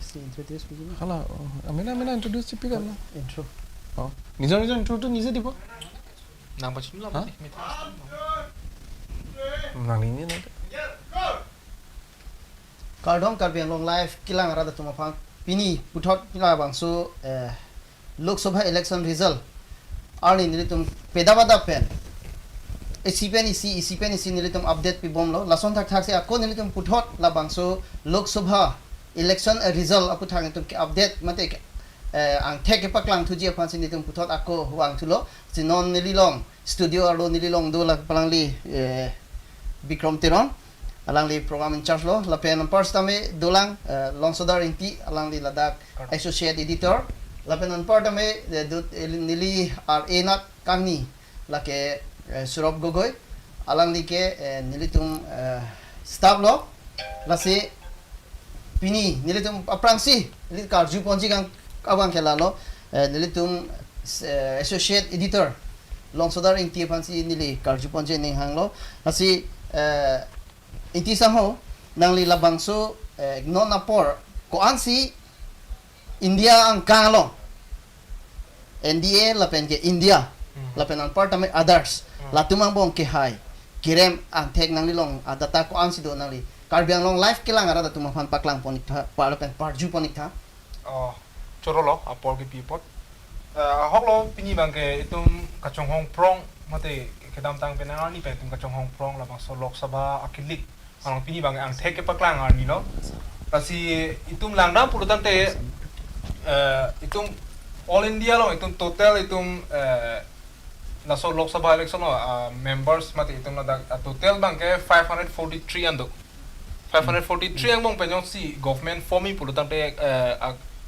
Si introduce বুজিব। হালা Amina Amina introduce চিপি গাম না। ইন্ট্ৰো। অ, নিজৰ নিজৰ ইন্ট্ৰোটো নিজে দিব। নাম পাচ্ছি না। হা? নানিনি না। Kardong Karbi Anglong live kilang arada tumafang pini puthot kila bangsu Lok Sabha election result arni nilitum pedabada pen isi pen isi isi pen isi nilitum update pi bomlo lason thak thak se akko nilitum puthot la bangsu Lok Sabha election result apu thang tum ki update mate ang thek ke paklang thuji aphan sin nilitum puthot akko wang thulo sinon nililong studio aro nililong do la palangli Bikram Teron alang li program in charge lo la pen first tame dolang longsodar inti alang li Ladakh associate editor la pen on part tame nili r a nat kangni la ke Surab Gogoi alang li ke nili tum staff lo la se pini nili tum aprangsi nili karju ponji kang awang khela lo nili tum associate editor longsodar inti phansi nili karju ponji ning hang lo la si inti sang ho nang li labangso non apor ko ansi India ang kang lo NDA la pen ke India la pen ang part ame others la tumang bong ke hai kirem ang tek nang li long adata ko ansi do nang li Karbi Anglong live kilang arada tumang phan paklang ponik tha pa la pen parju ponik tha. অ চরলো আপর কি পিপত হকলো পিনি Banke itum kachong hong prong mate kedam tang penang ni pen tum kachong hong prong la bang so Lok Sabha akilik ang pini bang ang theke paklang ar ni lo tasi itum langdam purutan te itum all India lo itum total itum la so Lok Sabha election lo members mate itum la total bang ke 543 ando 543 ang bong penyong si government forming purutan te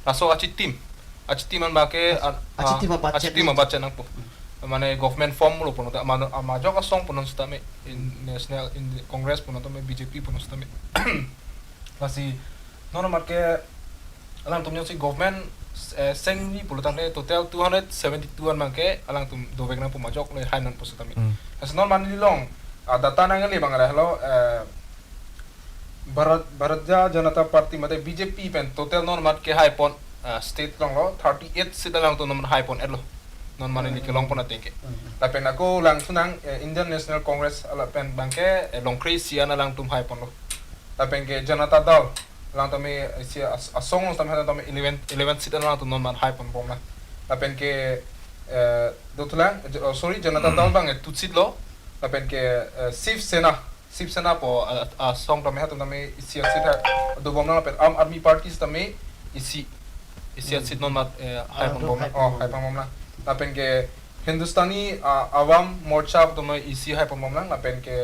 laso achi team an ba ke achi team a achi team a bache nang po মানে government form lo pono ta ma ma jok song pono sta me in national in Congress pono ta me BJP pono sta me lasi nono marke alang tum si government seng ni pulo tan total 272 an mangke alang tum dovek na po majok le hainan po sta me as non man ni long data nang le bangala hello Bharat Bharat Janata Party mate BJP pen total non mat ke high pon state long lo 38 seat lang to non high pon etlo non mane ni ke long pon atengke la pen ako lang sunang Indian National Congress ala pen bangke long crazy ana lang tum high pon lo la pen ke Janata Dal lang tame si asong tame tame 11 seat lang to non man high pon bom la la pen ke dotlang sorry Janata Dal bang 2 seat lo la pen ke Shiv Sena Shiv Sena po song tame hatum tame isi seat do bom la pen Aam Aadmi Party tame isi isi seat non mat high pon bom la oh high pon bom la la pen ke Hindustani Awam Morcha tame isi high pon bom la la pen ke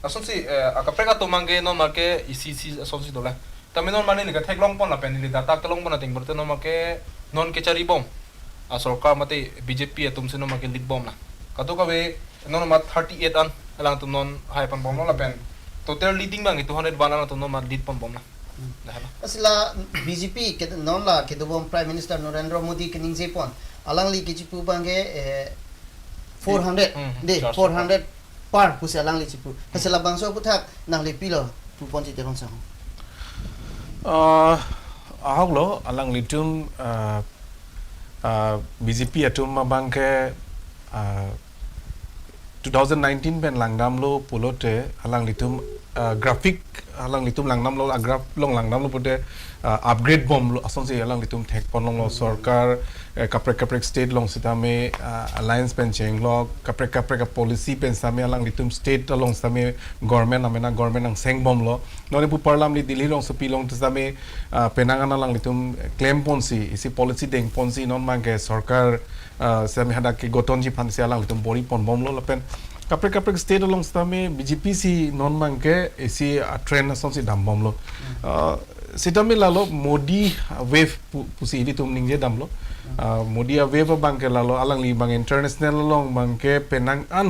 ason si akapreka to mangke non marke isi si ason si dola tame non mane ni ka thek long pon la pen ni data ka long pon ting berte non marke non ke chari bom a sarkar mate BJP atum se non marke lead bom la kato ka be non ma 38 an alang tum non high pon bom la pen total leading bang 201 an tum non ma lead pon bom la asila BJP ke non la ke dobom Prime Minister Narendra Modi ke ningje pon alang li ke chipu bangke 400 de 400 par pusi alang li chipu asila bangso puthak nang li pilo pu ponji te rong sa ahok lo alang litum BJP atum bangke 2019 pen langdam lo pulote alang litum graphic alang litum langnam lo graph long langnam lo pote upgrade bom lo ason se alang litum thek pon long lo sarkar kaprek kaprek state long sitame alliance pen cheng lo kaprek kaprek policy pen same alang litum state long same government amena government ang seng bom lo none pu parlam li Delhi long sopi long same penangan alang litum claim ponsi isi policy deng ponsi non mangke sarkar same hada ke goton ji phan se alang litum bori pon bom lo lapen kaprek kaprek state along same BJP si non mangke isi trend ason si dam bom lo sitame lalo Modi wave pusi ili tum ningje dam lo Modi wave bangke lalo alang li bang international long bangke penang an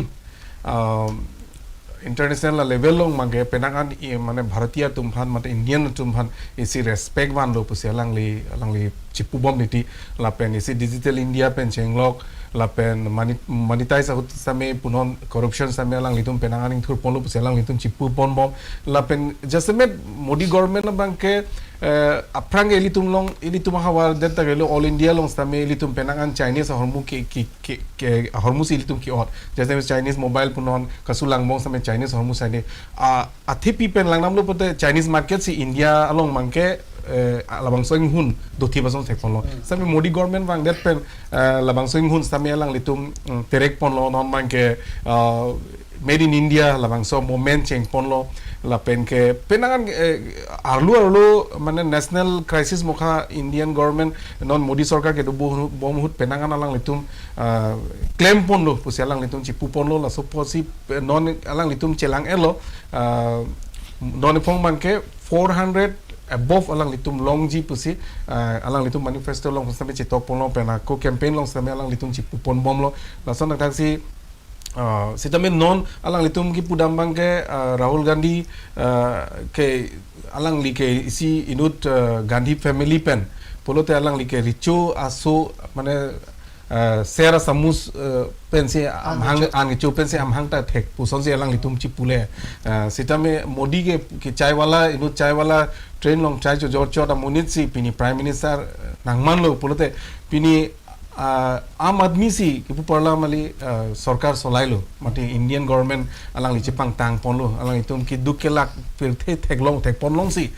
international level long mangke penang an mane bharatiya tumhan mate Indian tumhan isi respect ban lo pusi alang li chipu bom niti lapen isi digital India pen chenglok lapen monetize ahut same punon corruption same alang litum penang aning thur pon lo pusi alang litum chipu pon bom lapen just met Modi government bangke aprang elitum long elitum hawa det ta gelo all India long same elitum penangan Chinese hormu ki ki ki hormu si elitum ki ot jese Chinese mobile punon kasulang bong same Chinese hormu sane a thipi pen lang namlo pote Chinese market si India along mangke labang soing hun dothi basong thek pon lo same Modi government wang det pen labang soing hun same alang litum terek pon lo non mangke made in India labang so moment cheng pon lo la pen ke penangan arlu arlu মানে national crisis mokha Indian government non Modi sarkar ke বহু penangan alang litum claim pon lo pusi alang litum chipu pon lo la so posi non alang litum chelang elo non phong manke 400 above alang litum long ji pusi alang litum manifesto long same chitok pon lo pena ko campaign long same alang litum chipu pon bom lo la son taxi sitame non alang litum ki pudambang ke Rahul Gandhi ke alang li ke isi inut Gandhi family pen polote alang li ke richo aso mane sera samus pen se amhang angicho pen se amhang ta thek puson se alang litum chi pule sitame Modi ke chai wala inut chai wala train long chai cho jor chota munit si pini prime minister nangman lo polote pini Aam Aadmi si kipu parla mali sarkar solailo mati Indian government alang li chipang tang ponlo alang itum ki duk ke lak pirthe theklong thek ponlong si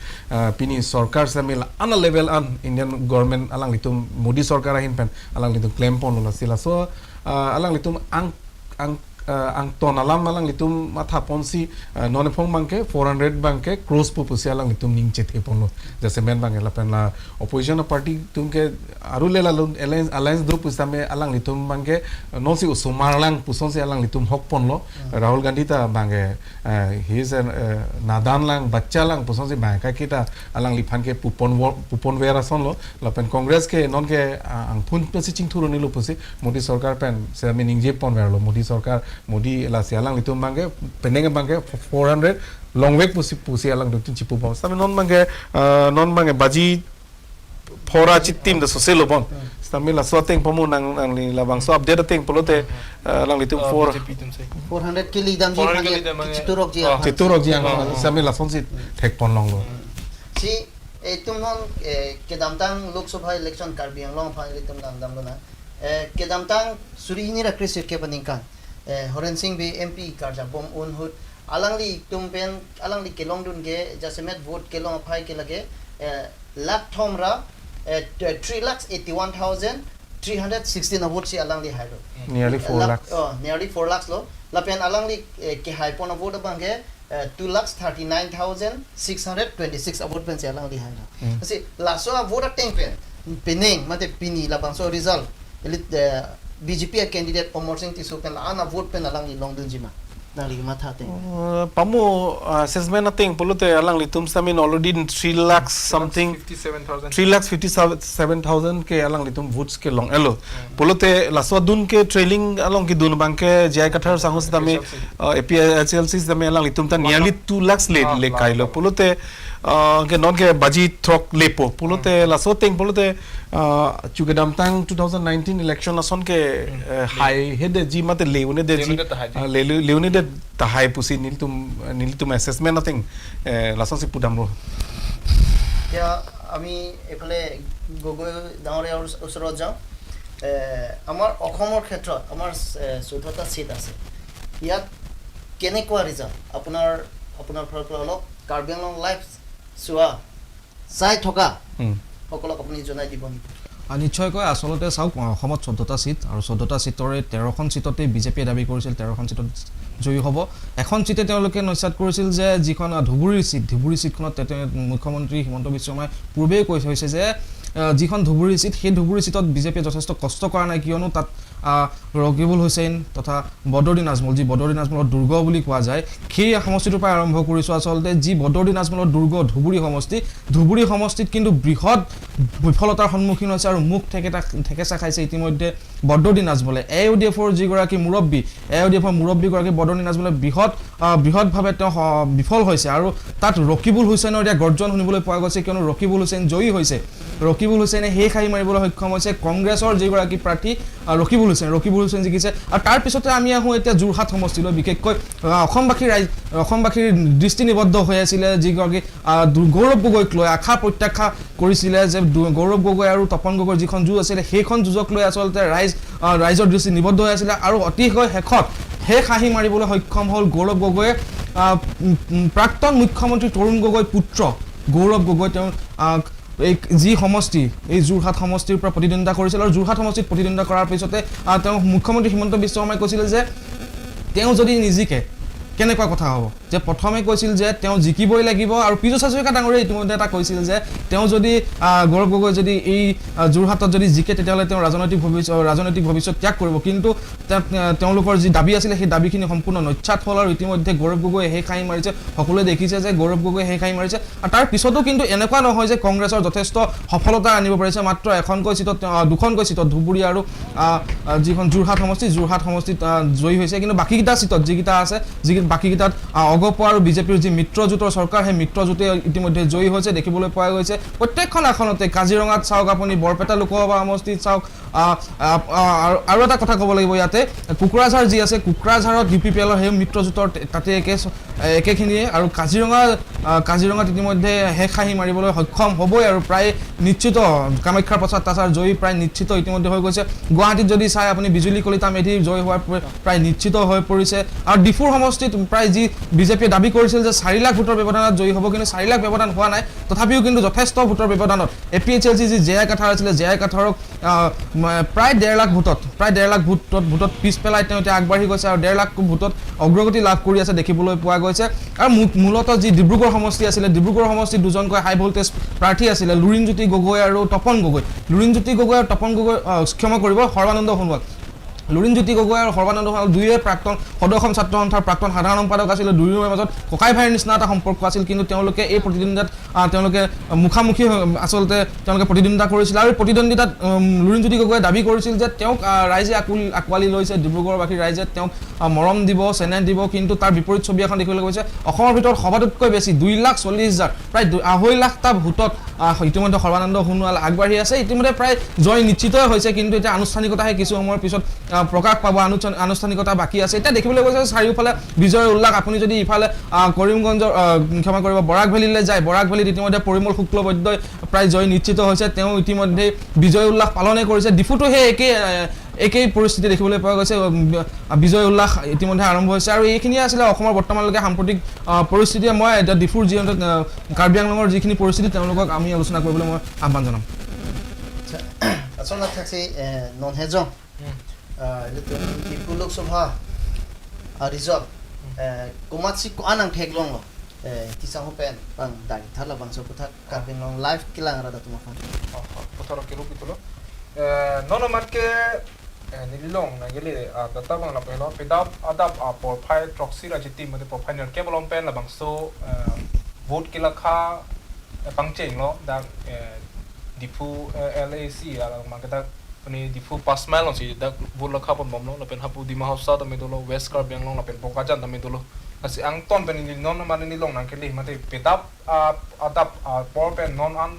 pini sarkar samil ana level an Indian government alang litum Modi sarkar ahin pen alang litum claim ponlo la sila so alang litum ang ang ang ton alam alang litum matha ponsi non phong bangke 400 bangke cross pupusi alang litum ningche the ponlo jase men bange la pen la opposition party tumke aru le la alliance alliance do pusame alang litum bangke non si usumarlang puson si alang litum hok ponlo Rahul Gandhi ta bangke he is an nadan lang bachcha lang puson si bangka kita alang liphan ke pupon pupon vera son lo la pen Congress ke non ke ang phun pesi chingthuro nilo pusi Modi sarkar pen se mi ningje pon verlo Modi sarkar Modi la sialang litum bangke peneng bangke 400 long wek pusi pusi alang litum chipu bom sami non bangke baji phora chitim da soselo bon sami la swateng pomu nang nang li la bangso update teng polote lang litum 400 ke lidam ji chiturok ji chiturok ji ang sami la sonsi thek pon long lo si etum non kedamtang Lok Sabha election Karbi Anglong pha litum dam dam lo na kedamtang suri ni ra kris ke paningkan Horen Singh bi MP karja bom un hut alang li tum pen alang li kelong dun ke jasemet vote kelong phai ke lage lakh thomra 3,81,316 vote si alang li hailo nearly 4 lakhs nearly 4 lakhs lo la pen alang li ke hai pon vote bangke 2,39,626 vote pen si alang li hailo si laso vote teng pen peneng mate pini la bangso result elit BJP candidate Omar Singh Tisu pen ana vote pen alang li long dun jima nang li matha te pamu assessment ating polote alang litum samin already 3 lakhs something 57,000 3,57,000 ke alang litum votes ke long elo polote laswa dun ke trailing along ki dun bangke jai kathar sangus dame APHLC dame alang litum ta nearly 2 lakhs le le kailo polote ke non ke baji thok lepo polote laso teng polote chugedamtang 2019 election ason ke high head ji mate leune de ji leune de tahai pusi niltum assessment nothing lason si pudam ro ya আমি এফালে গগৈ ডাঙৰীয়াৰ ওচৰত যাওঁ আমাৰ অসমৰ ক্ষেত্ৰত আমাৰ 14টা seat আছে ইয়াত কেনেকুৱা ৰিজাল্ট আপোনাৰ আপোনাৰ ফালৰ পৰা অলপ কাৰ্বি আংলং লাইভ চোৱা চাই থকা সকলক আপুনি জনাই দিব নেকি? নিশ্চয়কৈ আচলতে চাওক অসমত 14টা চিট আৰু 14টা চিটৰে 13খন চিটতে বিজেপিয়ে দাবী কৰিছিল 13খন চিটত জয়ী হ'ব। এখন চিটে তেওঁলোকে নস্যাৎ কৰিছিল যে যিখন ধুবুৰীৰ চিট, ধুবুৰী চিটখনত মুখ্যমন্ত্ৰী হিমন্ত বিশ্ব শৰ্মাই পূৰ্বেই কৈ থৈছে যে যিখন ধুবুৰী চিট সেই ধুবুৰী চিটত বিজেপিয়ে যথেষ্ট কষ্ট কৰা নাই, কিয়নো তাত ৰকিবুল হুছেইন তথা বদৰুদ্দিন আজমল, যি বদৰুদ্দিন আজমলৰ দুৰ্গ বুলি কোৱা যায়, সেই সমষ্টিটোৰ পৰা আৰম্ভ কৰিছোঁ। আচলতে যি বদৰুদ্দিন আজমলৰ দুৰ্গ ধুবুৰী সমষ্টি, ধুবুৰী সমষ্টিত কিন্তু বৃহৎ বিফলতাৰ সন্মুখীন হৈছে আৰু মুখ ঠেকেচা খাইছে ইতিমধ্যে বদৰুদ্দিন আজমলে। এ ইউ ডি এফৰ যিগৰাকী মুৰব্বী, এ ইউ ডি এফৰ মুৰব্বীগৰাকী বদৰুদ্দিন আজমলে বৃহৎভাৱে তেওঁ বিফল হৈছে আৰু তাত ৰকিবুল হুছেইনৰ এতিয়া গৰ্জন শুনিবলৈ পোৱা গৈছে, কিয়নো ৰকিবুল হুছেইন জয়ী হৈছে। ৰকিবুল হুছেইনে সেই খাহী মাৰিবলৈ সক্ষম হৈছে কংগ্ৰেছৰ যিগৰাকী প্ৰাৰ্থী ৰকিবুল হুছেইন জিকিছে। আৰু তাৰপিছতে আমি আহোঁ এতিয়া যোৰহাট সমষ্টিলৈ। বিশেষকৈ অসমবাসী ৰাইজ, অসমবাসীৰ দৃষ্টি নিবদ্ধ হৈ আছিলে যিগৰাকী গৌৰৱ গগৈক লৈ আশা প্ৰত্যাশা কৰিছিলে যে গৌৰৱ গগৈ আৰু তপন গগৈৰ যিখন যুঁজ আছিলে সেইখন যুঁজক লৈ আচলতে ৰাইজৰ দৃষ্টি নিবদ্ধ হৈ আছিলে আৰু অতিশয় শেষত সেই খাহী মাৰিবলৈ সক্ষম হ'ল গৌৰৱ গগৈয়ে। প্ৰাক্তন মুখ্যমন্ত্ৰী তৰুণ গগৈৰ পুত্ৰ গৌৰৱ গগৈ তেওঁ এই যি সমষ্টি, এই যোৰহাট সমষ্টিৰ পৰা প্ৰতিদ্বন্দ্বিতা কৰিছিল আৰু যোৰহাট সমষ্টিত প্ৰতিদ্বন্দ্বিতা কৰাৰ পিছতে তেওঁ মুখ্যমন্ত্ৰী হিমন্ত বিশ্ব শৰ্মাই কৈছিলে যে তেওঁ যদি নিজিকে কেনেকুৱা কথা হ'ব, যে প্ৰথমে কৈছিল যে তেওঁ জিকিবই লাগিব আৰু পীযুষ হাজৰিকা ডাঙৰীয়াই ইতিমধ্যে এটা কৈছিল যে তেওঁ যদি গৌৰৱ গগৈ যদি এই যোৰহাটত যদি জিকে তেতিয়াহ'লে তেওঁ ৰাজনৈতিক ভৱিষ্যত ত্যাগ কৰিব, কিন্তু তেওঁলোকৰ যি দাবী আছিলে সেই দাবীখিনি সম্পূৰ্ণ নস্যাৎ হ'ল আৰু ইতিমধ্যে গৌৰৱ গগৈয়ে সেই খাহী মাৰিছে। সকলোৱে দেখিছে যে গৌৰৱ গগৈয়ে সেই খাহী মাৰিছে আৰু তাৰ পিছতো কিন্তু এনেকুৱা নহয় যে কংগ্ৰেছৰ যথেষ্ট সফলতা আনিব পাৰিছে। মাত্ৰ এখনকৈ চিটত, দুখনকৈ চিটত ধুবুৰী আৰু যিখন যোৰহাট সমষ্টি, যোৰহাট সমষ্টিত জয়ী হৈছে, কিন্তু বাকীকেইটা চিটত যিকেইটা আছে, বাকীকেইটাত অগপ আৰু বিজেপিৰ যি মিত্ৰজোঁটৰ চৰকাৰ, সেই মিত্ৰজোঁটে ইতিমধ্যে জয়ী হৈছে দেখিবলৈ পোৱা গৈছে। প্ৰত্যেকখন আসনতে, কাজিৰঙাত চাওক আপুনি, বৰপেটা লোকসভা সমষ্টিত চাওক, আৰু এটা কথা ক'ব লাগিব ইয়াতে কোকৰাঝাৰ যি আছে, কোকৰাঝাৰত ইউ পি পি এলৰ সেই মিত্ৰজোঁটৰ তাতে একেখিনিয়ে আৰু কাজিৰঙাত ইতিমধ্যে শেষ খাহী মাৰিবলৈ সক্ষম হ'বই আৰু প্ৰায় নিশ্চিত কামাখ্যাৰ প্ৰসাদ তাছাৰ জয়ী প্ৰায় নিশ্চিত ইতিমধ্যে হৈ গৈছে। গুৱাহাটীত যদি চাই আপুনি বিজুলী কলিতা মেধি জয়ী হোৱাৰ প্ৰায় নিশ্চিত হৈ পৰিছে। আৰু ডিফুৰ সমষ্টিত প্ৰায় যি বিজেপিয়ে দাবী কৰিছিল যে 4 লাখ ভোটৰ ব্যৱধানত জয়ী হ'ব, কিন্তু 4 লাখ ব্যৱধান হোৱা নাই, তথাপিও কিন্তু যথেষ্ট ভোটৰ ব্যৱধানত A P H L C যি জে আই কাথাৰ আছিলে, জে আই কাথাৰক প্ৰায় 1.5 লাখ ভোটত, প্ৰায় 1.5 লাখ ভোটত পিছ পেলাই তেওঁ এতিয়া আগবাঢ়ি গৈছে আৰু 1.5 লাখ ভোটত অগ্ৰগতি লাভ কৰি আছে দেখিবলৈ পোৱা গৈছে। আৰু মূলতঃ যি ডিব্ৰুগড় সমষ্টি আছিলে, ডিব্ৰুগড় সমষ্টিত দুজনকৈ হাই ভল্টেজ প্ৰাৰ্থী আছিলে, লুৰিণজ্যোতি গগৈ আৰু তপন গগৈ। লুৰিণজ্যোতি গগৈ আৰু তপন গগৈ, ক্ষমা কৰিব, সৰ্বানন্দ সোণোৱাল। লুৰিণজ্যোতি গগৈ আৰু সৰ্বানন্দ সোণোৱাল দুয়োৰে প্ৰাক্তন সদৌ অসম ছাত্ৰ সন্থাৰ প্ৰাক্তন সাধাৰণ সম্পাদক আছিলে। দুয়োৰে মাজত ককাই ভাইৰ নিচিনা এটা সম্পৰ্ক আছিল, কিন্তু তেওঁলোকে এই প্ৰতিদ্বন্দ্বিতাত তেওঁলোকে মুখামুখি আচলতে তেওঁলোকে প্ৰতিদ্বন্দ্বিতা কৰিছিল আৰু প্ৰতিদ্বন্দ্বিতাত লুৰিণজ্যোতি গগৈয়ে দাবী কৰিছিল যে তেওঁক ৰাইজে আঁকোৱালি লৈছে, ডিব্ৰুগড়বাসী ৰাইজে তেওঁক মৰম দিব, চেনেহ দিব, কিন্তু তাৰ বিপৰীত ছবি এখন দেখিবলৈ গৈছে। অসমৰ ভিতৰত সবাতোতকৈ বেছি 2,40,000, প্ৰায় 2.5 লাখটা ভোটত ইতিমধ্যে সৰ্বানন্দ সোণোৱাল আগবাঢ়ি আছে। ইতিমধ্যে প্ৰায় জয় নিশ্চিতই হৈছে, কিন্তু এতিয়া আনুষ্ঠানিকতাহে কিছু সময়ৰ পিছত প্ৰকাশ পাব, আনুষ্ঠানিকতা বাকী আছে। এতিয়া দেখিবলৈ গৈছে চাৰিওফালে বিজয়ৰ উল্লাস। আপুনি যদি ইফালে কৰিমগঞ্জৰ, ক্ষমা কৰিব, বৰাক ভেলীলৈ যায়, বৰাক ভেলীত ইতিমধ্যে পৰিমল শুক্লবৈদ্যই প্ৰায় জয় নিশ্চিত হৈছে, তেওঁ ইতিমধ্যে বিজয় উল্লাস পালনে কৰিছে। ডিফুতো সেই একেই পৰিস্থিতি দেখিবলৈ পোৱা গৈছে, বিজয় উল্লাস ইতিমধ্যে আৰম্ভ হৈছে। আৰু এইখিনিয়ে আছিলে অসমৰ বৰ্তমানলৈকে সাম্প্ৰতিক পৰিস্থিতি। মই এতিয়া ডিফুৰ যি কাৰ্বি আংলঙৰ যিখিনি পৰিস্থিতি তেওঁলোকক আমি আলোচনা কৰিবলৈ মই আহ্বান জনাম। আচলতে থাকছে non হেজং Diphu Lok Sabha result কুমাচি আনাং ঠেকলং tisang hopen bang dari thala bang so putha Karbi Anglong live kilang rada tuma phone putharo ke rupi tulo nono matke nilong nagele data bang la pelo pedap adap a por phai proxy ra jiti mate por final ke bolong pen la bang so vote ke lakha pangcheng lo da Diphu LAC ala mangka pani Diphu pass mile si da vote lakha pon bom lo la pen hapu Dima Hausa ta me dolo West Karbi Anglong la pen Bokajan ta me dolo asi ang ton pen ni non man ni long nang ke li mate pedap adap por pen non an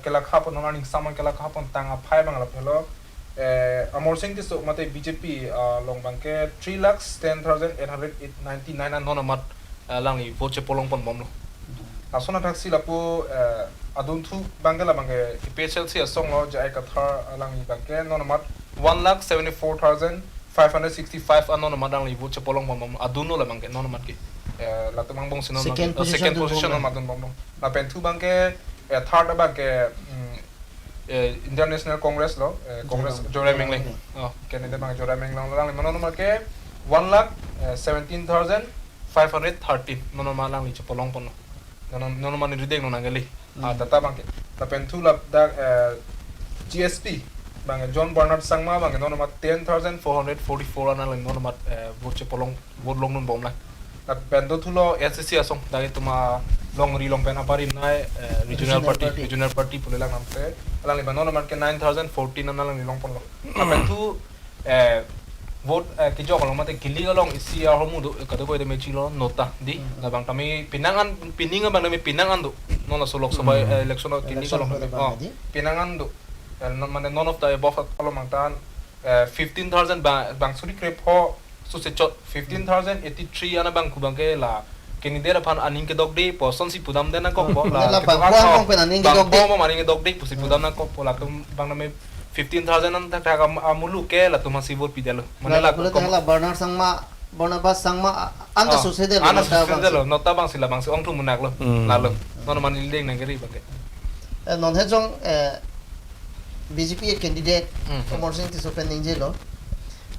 ke lakha pon non aning saman ke lakha pon tang a phai bang la pelo Amor Singh tiso mate BJP long bang ke 3,10,899 non amat lang ni vote che polong pon bom lo asona taxi lapu adun thu bangla bangke PHLC asong lo jai kathar lang ni bangke non amat 1,74,565 anon amat lang ni vote che polong pon bom adun lo la bangke non amat ke la tumang bong sinon second position on madun bom la pen thu bangke third bangke International Congress lo Congress Jorai Mengleng Canada bang Jorai Mengleng lang manon ma ke 1,17,513 nono ma lang ni chopolong pon nono nono ma ni rideng no nangali data bang ke la pen thu la da GSP bang John Bernard Sangma bang nono ma 10,444 ana lang nono ma vote chopolong vote long non bom la la pen do thu lo SCC asong da ke tuma long ri long pen aparim nai regional party pule lang namte alang li ba non man ke 9014 alang li long pon lo pen tu vote ki jok long mate gili long isi ar homu do kado ko de mechi lo nota di la bang kami pinangan pininga bang kami pinangan do non la Lok Sabha election kini long pinangan do mane none of the above along mang tan 15,000 bang suri krep ho so se chot 15,083 ana bang kubang ke la candidate phan aning ke dok de person si pudam de na kok po la bang bang pen aning ke dok de bang aning ke dok de pusi pudam na kok po la tum bang na me 15,000 an tak amulu ke la tum si vote pidelo mane la la Bernard Sangma Barnabas Sangma anda susede lo anda susede lo nota bang sila bang si ong thum munak lo la lo non man ding nang keri bang ke non he jong BJP candidate Amar Singh Tisso pen ningje lo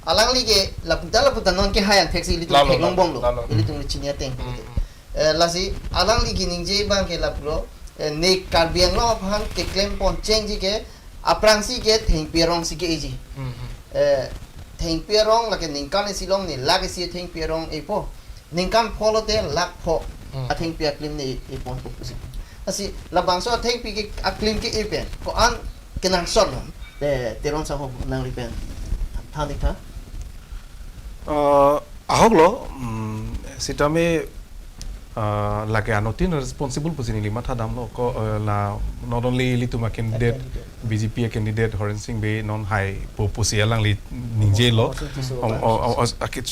alang li ke laputa non ke hayang taxi li tum long bong lo ili tum chinia teng lasi alang li ki ningje bang ke laplo ne karbiang lo phan ke claim pon cheng ji ke aprang si ke theng pirong si ke eji theng pirong la ke ningkan silong ni la ke si theng pirong e po ningkan pholo te lak pho a theng pia claim ni e pon po si asi la bang so theng pi ke a claim ke e pen ko an kenang son de teron sa ho nang ri pen than dikha ahok lo sitame lage anotin responsible position li matha dam lo ko la not only lituma candidate BJP candidate Horen Singh be non high poposi alang li ningje lo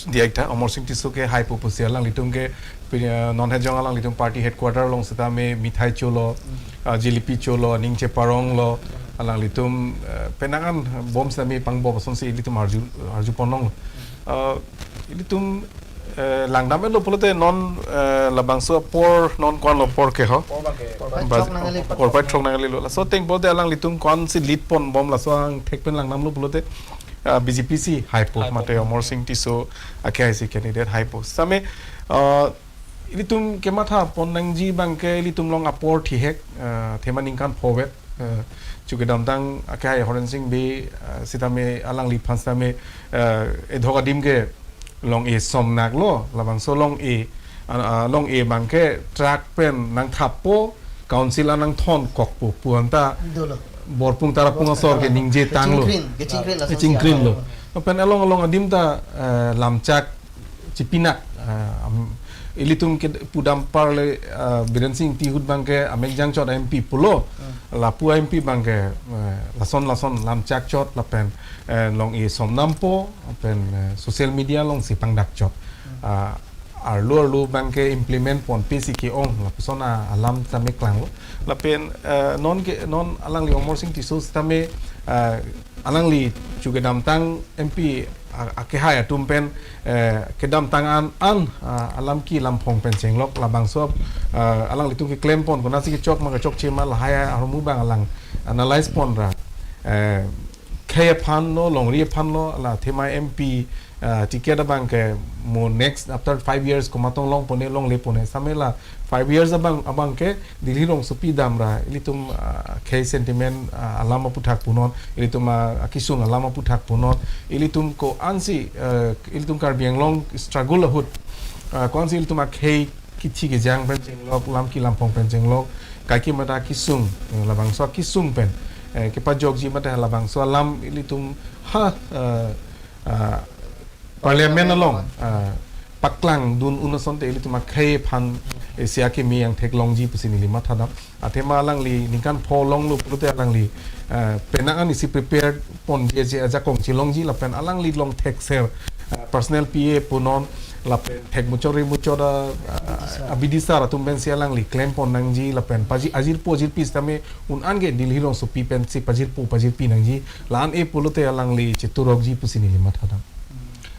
diakta Amar Singh Tisso ke high poposi alang litum ke non hejong alang litum party headquarter long sitame mithai cholo jilipi cholo ningche parong lo alang litum penangan bom sitame pangbo son si litum harju harju ponong litum langdame lo polote non labangso por non kwan lo por ke ho por pai thok nangali lo so teng bote alang litum kwan si lead pon bom la so ang thek pen langnam lo polote BJP si high po mate Amar Singh Tisso ake ai si candidate high po same litum ke matha pon nangji bangke litum long apor thihek thema ningkan forward chuke damtang ake ai Horen Singh be sitame alang li phan same edhoga dim ke long e somnak lo labang so long e long e bangke truck pen nang thapo council anang thon kokpo puanta borpung tarapung asor ke ningje tang lo chingkrin lo pen along along adim ta lamchak chipinak ilitum ke pudam parle Biren Singh tihut bangke amekjang chot MP pulo lapu MP bangke lason lason lamchak chot lapen long e somnampo pen social media long si pangdak chot arlo arlo bangke implement pon PC ke ong lapuson alam tame klang lo lapen non ke non alang li Amar Singh Tisso tame alang li chuke damtang MP ake hai atum pen kedam tangan an alam ki lampong pen chenglok labang sob alang litung ke claim pon kona si ke chok ma ke chok chema la hai armu bang alang analyze pon ra khe phan no long ri phan no la thema MP ticket abang ke mo next after 5 years komatong long pone long le pone samela 5 years abang abang ke dili rong supi damra ilitum khe sentiment alama puthak punon ilitum akisung alama puthak punon ilitum ko ansi ilitum karbiang long struggle hut ko ansi ilitum khe kichi ke jang pen chenglok lam ki lampong pen chenglok kai ki mata kisung labang so kisung pen ke pa jog ji mata labang so lam ilitum ha parliament along paklang dun unason te ilitum khe phan sia ke mi ang thek long ji pusini li matha dam athema lang li ningkan pho long lu prute alang li penangan isi prepared pon je je aja kong chi long ji la pen alang li long thek ser personal pa punon la pen thek muchori muchora abidisa ratum ben sia lang li claim pon nang ji la pen paji ajir po ajir pis tame un ange dil hi rong so pi pen si pajir po pajir pi nang ji lan e polote alang li chiturok ji pusini li matha dam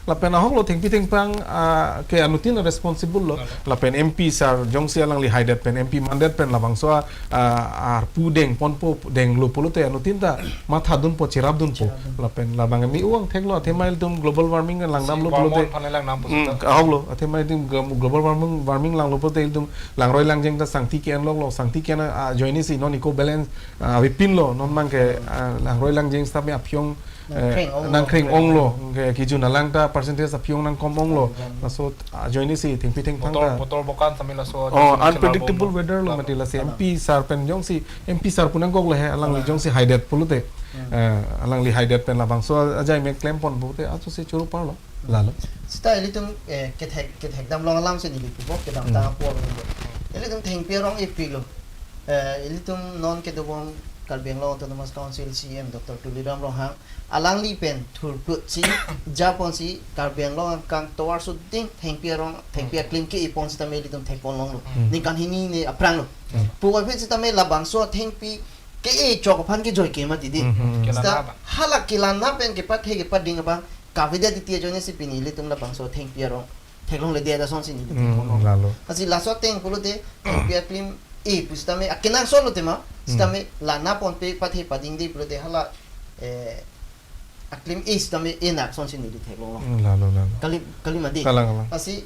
la pen ahok lo thengpi thengpang ke anutin responsible lo la pen MP sar jongsi alang li hidet pen MP mandet pen labang so ar pu deng pon po deng lo polote anutin ta matha dun po chirap dun po la pen labang mi uang thek lo themail tum global warming lang nam lo polote ahok lo themail tum global warming lang lo polote tum lang roi lang jeng ta sangti ke an lo lo sangti ke na joini si non eco balance vipin lo non mang ke lang roi lang jeng sta me aphyong nang kreng onglo ke ju nalang ta percentage apyong nang kom onglo so join si thing pi thing phang ta motor bokan samila so unpredictable weather lo mati la si MP sar pen jong si MP sar punang kok le alang li jong si hidet pulute alang li hidet pen la bang so ajai me claim pon bute aso si churu par lo lalo sta elitum ke thek dam long lam se ni li pu ke dam ta po elitum theng pi rong e pi lo elitum non ke dobong Karbi Anglong Autonomous Council CM Dr. Tuliram Ronghang alang li pen thur put si Japon si Karbi Anglong kang towar su ding thengpia rong thengpia klim ke ipon si tame litum thengpon long lo ni kan hini ni aprang lo pu wa phe si tame la bang so thengpi ke e chok phan ke joi ke ma didi sta hala kilana pen ke pat the ke pat ding bang kavida ditia jone si pini litum la bang so thengpia rong thenglong le dia da son si ni litum lalo asi la so teng pulo de thengpia klim e pustame akenang solo tema stame la na pon pe pathe pading de pulo de hala aklim e stame e na son sin ni the lo la lo la kali kali ma de asi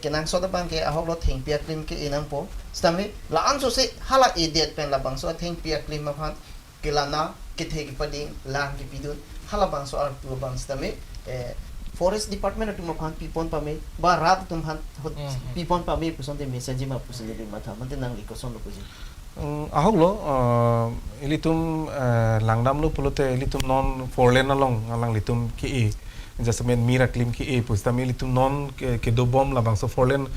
kenang so da bang ke ahok lo theng pi aklim ke enang po stame la an so se hala e det pen la bang so theng pi aklim ma phan ke la na ke the ke pading lang ke pidun hala bang so ar tu bang stame forest department tu ma phan pipon pame ba rat tum phan pipon pame puson de message ma puson de matha man te nang li ko son lo puji ahok lo elitum langdam lo pulote elitum non four lane along alang litum ki e just mira klim ki e pustame elitum non ke do bom la bang so four lane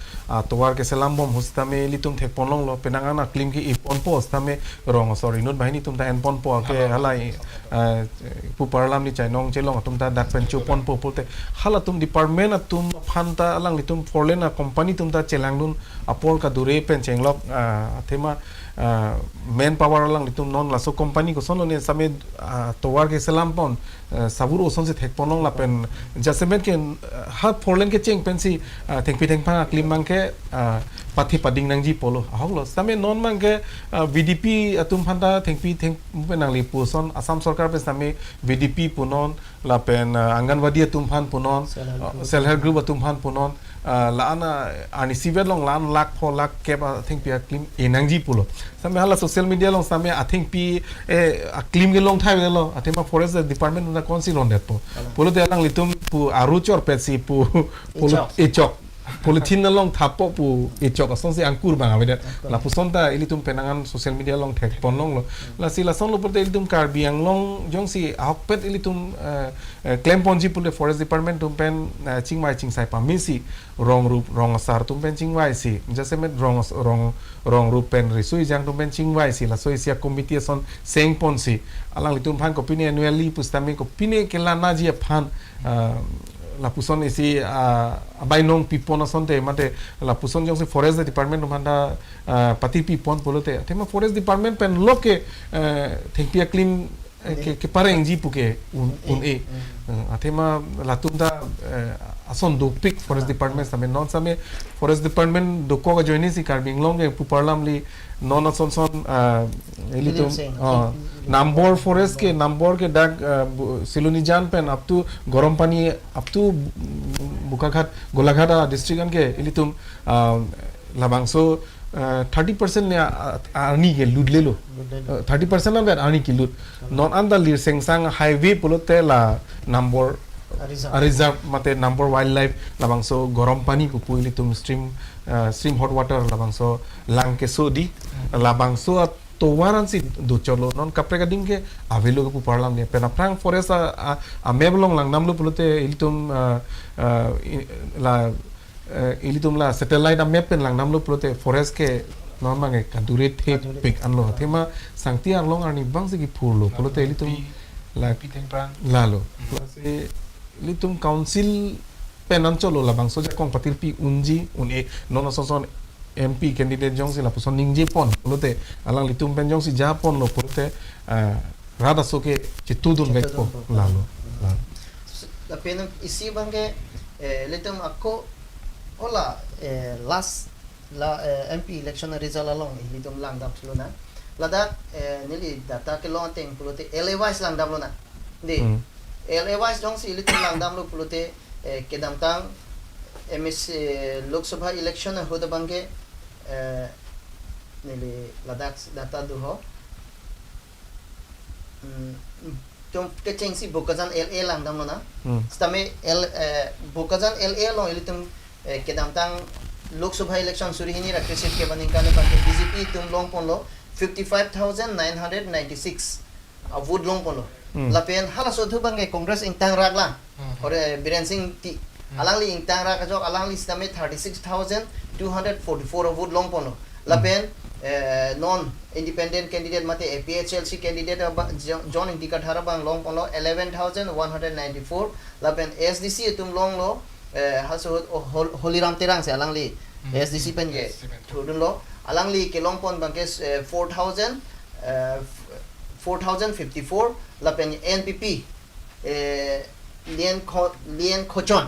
towar ke selam bom hustame elitum thek pon long lo penangana klim ki e pon po stame rong sorry not bahini tum ta en pon po ke halai pu parlam ni chai nong chelong tum ta dak pen chu pon po pote hala tum department atum phanta alang litum four lane company tum ta chelang dun apor ka dure pen chenglok athema man power alang litum non laso company ko son ne same towar ke selam pon sabur oson se thek ponong la pen jasemet ke ha four lane ke cheng pen si theng pi theng phang klim mang ke pathi pading nang ji polo ahok lo same non mang ke VDP atum phanta theng pi theng pen nang li puson Assam sarkar pe same VDP punon la pen anganwadi atum phan punon self help group atum phan punon la ana ani sivet long lan lak pho lak ke theng pi klim enang ji polo same hala social media long same atheng pi e klim ge long thai lo athema forest department na kon si ron det po polo de lang litum pu aru chor pet si pu polo echok polythene na long thapo pu echok ason si angkur bang aveda la puson ta ilitum penangan social media long thek pon long lo la si la son lo pote ilitum Karbi Anglong jong si ahok pet ilitum claim ponji pule forest department tum pen chingmai chingsai pa misi rong rup rong sar tum pen chingwai si jasemet rong rong rong rup pen risui jang tum pen chingwai si la soi sia committee son seng pon si alang litum phan kopine annually pustami kopine kelana ji phan la puson isi abai nong pipon ason te mate la puson jong si forest department manda pati pipon polote tema forest department pen loke thengpia klim ke pareng ji puke un e athema latum da ason dopik forest department same non same forest department dokko ga joini si Karbi Anglong ke puparlam li non ason son elitum number forest ke number ke dak siluni jan pen up to gorom pani up to Bokakhat Golaghat district an ke elitum labangso 30% ne arni ke lut lelo 30% na arni ke lut non anda lir sengsang highway polote la number reserve mate number wildlife labangso gorom pani ko puilitum stream stream hot water labangso langke so di labangso towaran si do cholo non kapre ka ding ke avelo ke puparlam ne pena prang forest a meblong lang namlo polote ilitum la ilitum la satellite a map pen lang namlo polote forest ke non mange kadure the pik anlo thema sangti arlong arni bang se ki phurlo polote ilitum la lalo se litum council pen ancholo la bang so ja kong patil pi unji un e non son MP candidate jong si la puson ningje pon polote alang litum pen jong si ja pon lo polote rada so ke chitudun vek po lalo la pen isi bangke litum akko ola last la MP election result along litum lang dam lona lada nili data ke long teng polote LAYs lang dam lona de LAYs jong si litum lang dam lo polote ke dam tang MS Lok Sabha election ho da bangke nili Ladakh data du ho tum ke chengsi Bokajan LA lang dam lo na stame L Bokajan LA long ili tum kedam tang Lok Sabha election surihini rakrisit ke baning kane panke BJP tum long pon lo 55,996 vote long pon lo lapen hala so thu bangke Congress ing tang rak la ore Biren Singh ti alang li ing tang rak jok alang li stame 36,244 vote long pon lo lapen non independent candidate mate APHLC candidate John Indika Thara bang long pon lo 11,194 lapen SDC tum long lo haso Holiram Terang se alang li SDC pen ge thudun lo alang li ke long pon bang ke 4,054 lapen NPP Lien Khochon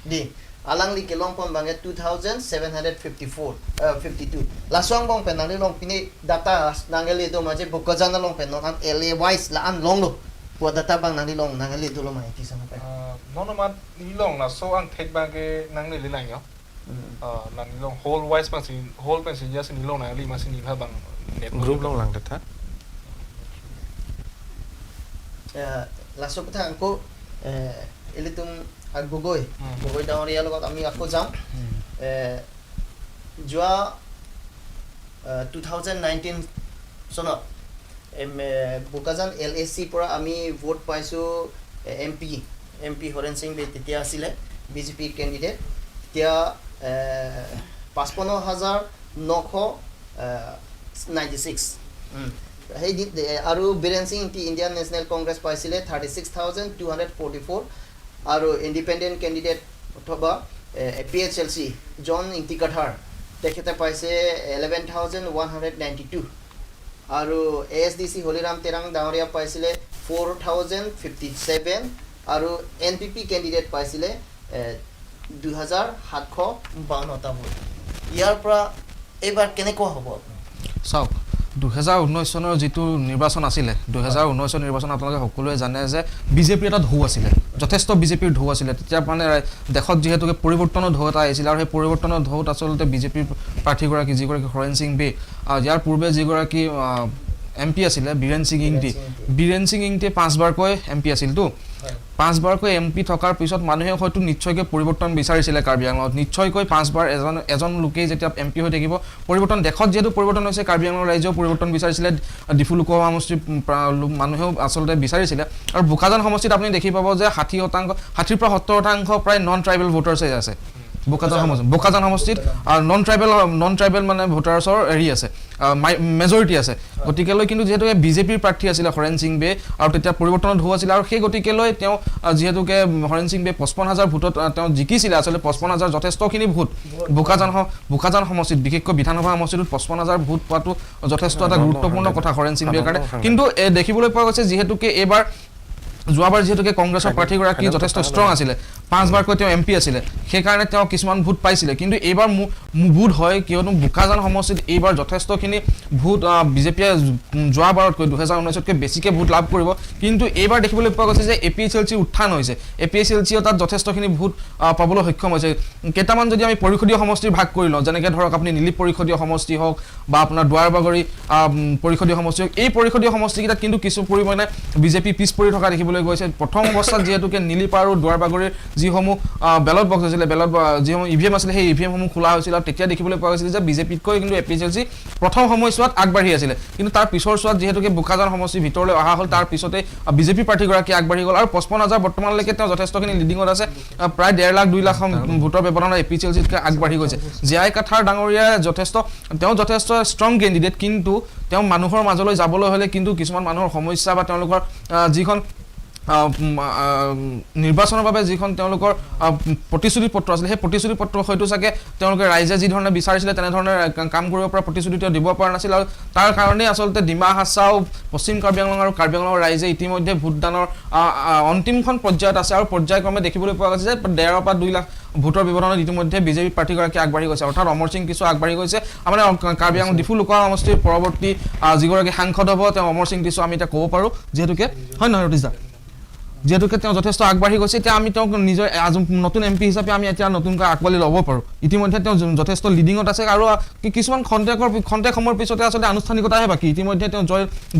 di alang li ke long pon bang ke 2,754 52 laswang bong pen nang long pini data nangeli do maje Bokajan long pen non an LA wise la an long lo po data bang nang long nangeli do lo mai ti sama pa nonomat ni long la so ang thek bang ke nang le lang yo lan ni long whole wise bang sin whole pen sin ya sin ni long nang li ma sin ni pha bang net group long lang data laso কথা আকৌ এলিতুম গগৈ গগৈ ডাঙৰীয়াৰ লগত আমি আকৌ যাম। যোৱা 2019 চনত Bokajan L এ চিৰ পৰা আমি ভোট পাইছোঁ এম পি হৰেণ সিং তেতিয়া আছিলে বিজেপি কেণ্ডিডেট, তেতিয়া 55,996 সেই আৰু বীৰেণ সিং ইণ্ডিয়ান নেশ্যনেল কংগ্ৰেছ পাইছিলে 36,244 আৰু ইণ্ডিপেণ্ডেণ্ট কেণ্ডিডেট অথবা A P H L C John Ingti Kathar তেখেতে পাইছে 11,192 আৰু A S D C Holiram Terang ডাঙৰীয়া পাইছিলে 4,057 আৰু এন পি পি কেণ্ডিডেট পাইছিলে 2,752টা ভোট। ইয়াৰ পৰা এইবাৰ কেনেকুৱা হ'ব আপুনি চাওক? 2019 চনৰ যিটো নিৰ্বাচন আছিলে, 2019 নিৰ্বাচন আপোনালোকে সকলোৱে জানে যে বিজেপিৰ এটা ঢৌ আছিলে, যথেষ্ট বিজেপিৰ ঢৌ আছিলে তেতিয়া। মানে দেশত যিহেতুকে পৰিৱৰ্তনৰ ঢৌ এটা আহিছিলে আৰু সেই পৰিৱৰ্তনৰ ঢৌত আচলতে বিজেপিৰ প্ৰাৰ্থীগৰাকী যিগৰাকী হৰেণ সিং বে, ইয়াৰ পূৰ্বে যিগৰাকী এম পি আছিলে বীৰেণ সিং ইংটি, বীৰেণ সিং ইংটিয়ে 5বাৰকৈ এম পি আছিলতো। 5বাৰকৈ এম পি থকাৰ পিছত মানুহে হয়তো নিশ্চয়কৈ পৰিৱৰ্তন বিচাৰিছিলে কাৰ্বি আংলঙত। নিশ্চয়কৈ 5বাৰ এজন লোকেই যেতিয়া এম পি হৈ থাকিব, পৰিৱৰ্তন দেশত যিহেতু পৰিৱৰ্তন হৈছে, কাৰ্বি আংলঙৰ ৰাইজেও পৰিৱৰ্তন বিচাৰিছিলে, ডিফু লোকসভা সমষ্টিৰ মানুহেও আচলতে বিচাৰিছিলে। আৰু বোকাজান সমষ্টিত আপুনি দেখি পাব যে 60ৰ পৰা 70% প্ৰায় নন ট্ৰাইবেল ভোটাৰ্ছে আছে বোকাজান সমষ্টি। বোকাজান সমষ্টিত নন ট্ৰাইবেল মানে ভোটাৰ্ছৰ হেৰি আছে, মেজৰিটি আছে। গতিকেলৈ কিন্তু যিহেতুকে বিজেপিৰ প্ৰাৰ্থী আছিলে হৰেণ সিং বে আৰু তেতিয়া পৰিৱৰ্তনৰ ঢৌ আছিলে আৰু সেই গতিকেলৈ তেওঁ যিহেতুকে হৰেণ সিং বে 55,000 ভোটত তেওঁ জিকিছিলে। আচলতে 55,000 যথেষ্টখিনি ভোট বোকাজান সমষ্টিত, বিশেষকৈ বিধানসভা সমষ্টিটোত 55,000 ভোট পোৱাটো যথেষ্ট এটা গুৰুত্বপূৰ্ণ কথা হৰেণ সিং বেৰ কাৰণে। কিন্তু দেখিবলৈ পোৱা গৈছে যিহেতুকে এইবাৰ যোৱাবাৰ যিহেতুকে কংগ্ৰেছৰ প্ৰাৰ্থীগৰাকী যথেষ্ট ষ্ট্ৰং আছিলে, 5বাৰকৈ তেওঁ এম পি আছিলে, সেইকাৰণে তেওঁ কিছুমান ভোট পাইছিলে। কিন্তু এইবাৰ বোধ হয় কিয়নো বোকাজান সমষ্টিত এইবাৰ যথেষ্টখিনি ভোট বিজেপিয়ে যোৱাবাৰতকৈ 2019তকৈ বেছিকৈ ভোট লাভ কৰিব। কিন্তু এইবাৰ দেখিবলৈ পোৱা গৈছে যে এ পি এইচ এল চিৰ উত্থান হৈছে, এ পি এইচ এল চিয়ে তাত যথেষ্টখিনি ভোট পাবলৈ সক্ষম হৈছে। কেইটামান যদি আমি পৰিষদীয় সমষ্টিৰ ভাগ কৰি লওঁ, যেনেকৈ ধৰক আপুনি নীলিপ পৰিষদীয় সমষ্টি হওক বা আপোনাৰ দুৱাৰবাগৰি পৰিষদীয় সমষ্টি হওক, এই পৰিষদীয় সমষ্টিকেইটাত কিন্তু কিছু পৰিমাণে বিজেপি পিছ পৰি থকা দেখিবলৈ গৈছে। প্ৰথম অৱস্থাত যিহেতুকে নীলিপ আৰু দুৱাৰবাগৰিৰ যিসমূহ বেলট বক্স আছিলে, বেলট যিসমূহ ই ভি এম আছিলে, সেই ই ভি এমসমূহ খোলা হৈছিল আৰু তেতিয়া দেখিবলৈ পোৱা গৈছিল যে বিজেপিতকৈ কিন্তু A P H L C প্ৰথম সময়ছোৱাত আগবাঢ়ি আছিলে। কিন্তু তাৰ পিছৰ চোৱাত যিহেতুকে বোকাজান সমষ্টিৰ ভিতৰলৈ অহা হ'ল, তাৰ পিছতে বিজেপি প্ৰাৰ্থীগৰাকী আগবাঢ়ি গ'ল আৰু 55,000 বৰ্তমানলৈকে তেওঁ যথেষ্টখিনি লিডিঙত আছে, প্ৰায় 1.5 লাখ 2 লাখ ভোটৰ ব্যৱধানত এ পি এইচ এল চিতকৈ আগবাঢ়ি গৈছে। জীয়াই কাথাৰ ডাঙৰীয়া তেওঁ যথেষ্ট ষ্ট্ৰং কেণ্ডিডেট, কিন্তু তেওঁ মানুহৰ মাজলৈ যাবলৈ হ'লে কিন্তু কিছুমান মানুহৰ সমস্যা বা তেওঁলোকৰ যিখন নিৰ্বাচনৰ বাবে যিখন তেওঁলোকৰ প্ৰতিশ্ৰুতি পত্ৰ আছিলে, সেই প্ৰতিশ্ৰুতি পত্ৰ হয়তো চাগে তেওঁলোকে ৰাইজে যি ধৰণে বিচাৰিছিলে তেনেধৰণে কাম কৰিব পৰা প্ৰতিশ্ৰুতি তেওঁ দিব পৰা নাছিল আৰু তাৰ কাৰণেই আচলতে ডিমা হাছাও, পশ্চিম কাৰ্বি আংলং আৰু কাৰ্বি আংলঙৰ ৰাইজে ইতিমধ্যে ভোটদানৰ অন্তিমখন পৰ্যায়ত আছে আৰু পৰ্যায়ক্ৰমে দেখিবলৈ পোৱা গৈছে যে 1.5 পৰা 2 লাখ ভোটৰ ব্যৱধানত ইতিমধ্যে বিজেপি প্ৰাৰ্থীগৰাকী আগবাঢ়ি গৈছে, অৰ্থাৎ অমৰ সিং কিছু আগবাঢ়ি গৈছে। মানে কাৰ্বি আংলং ডিফু লোকসভা সমষ্টিৰ পৰৱৰ্তী যিগৰাকী সাংসদ হ'ব তেওঁ অমৰ সিং কিছু আমি এতিয়া ক'ব পাৰোঁ, যিহেতুকে হয় নহয় ৰুতিশ দা? যিহেতুকে তেওঁ যথেষ্ট আগবাঢ়ি গৈছে, এতিয়া আমি তেওঁক নিজৰ নতুন এম পি হিচাপে আমি এতিয়া নতুনকৈ আঁকোৱালি ল'ব পাৰোঁ। ইতিমধ্যে তেওঁ যথেষ্ট লিডিঙত আছে আৰু কিছুমান খন্তেক সময়ৰ পিছতে আচলতে আনুষ্ঠানিকতাহে বাকী। ইতিমধ্যে তেওঁ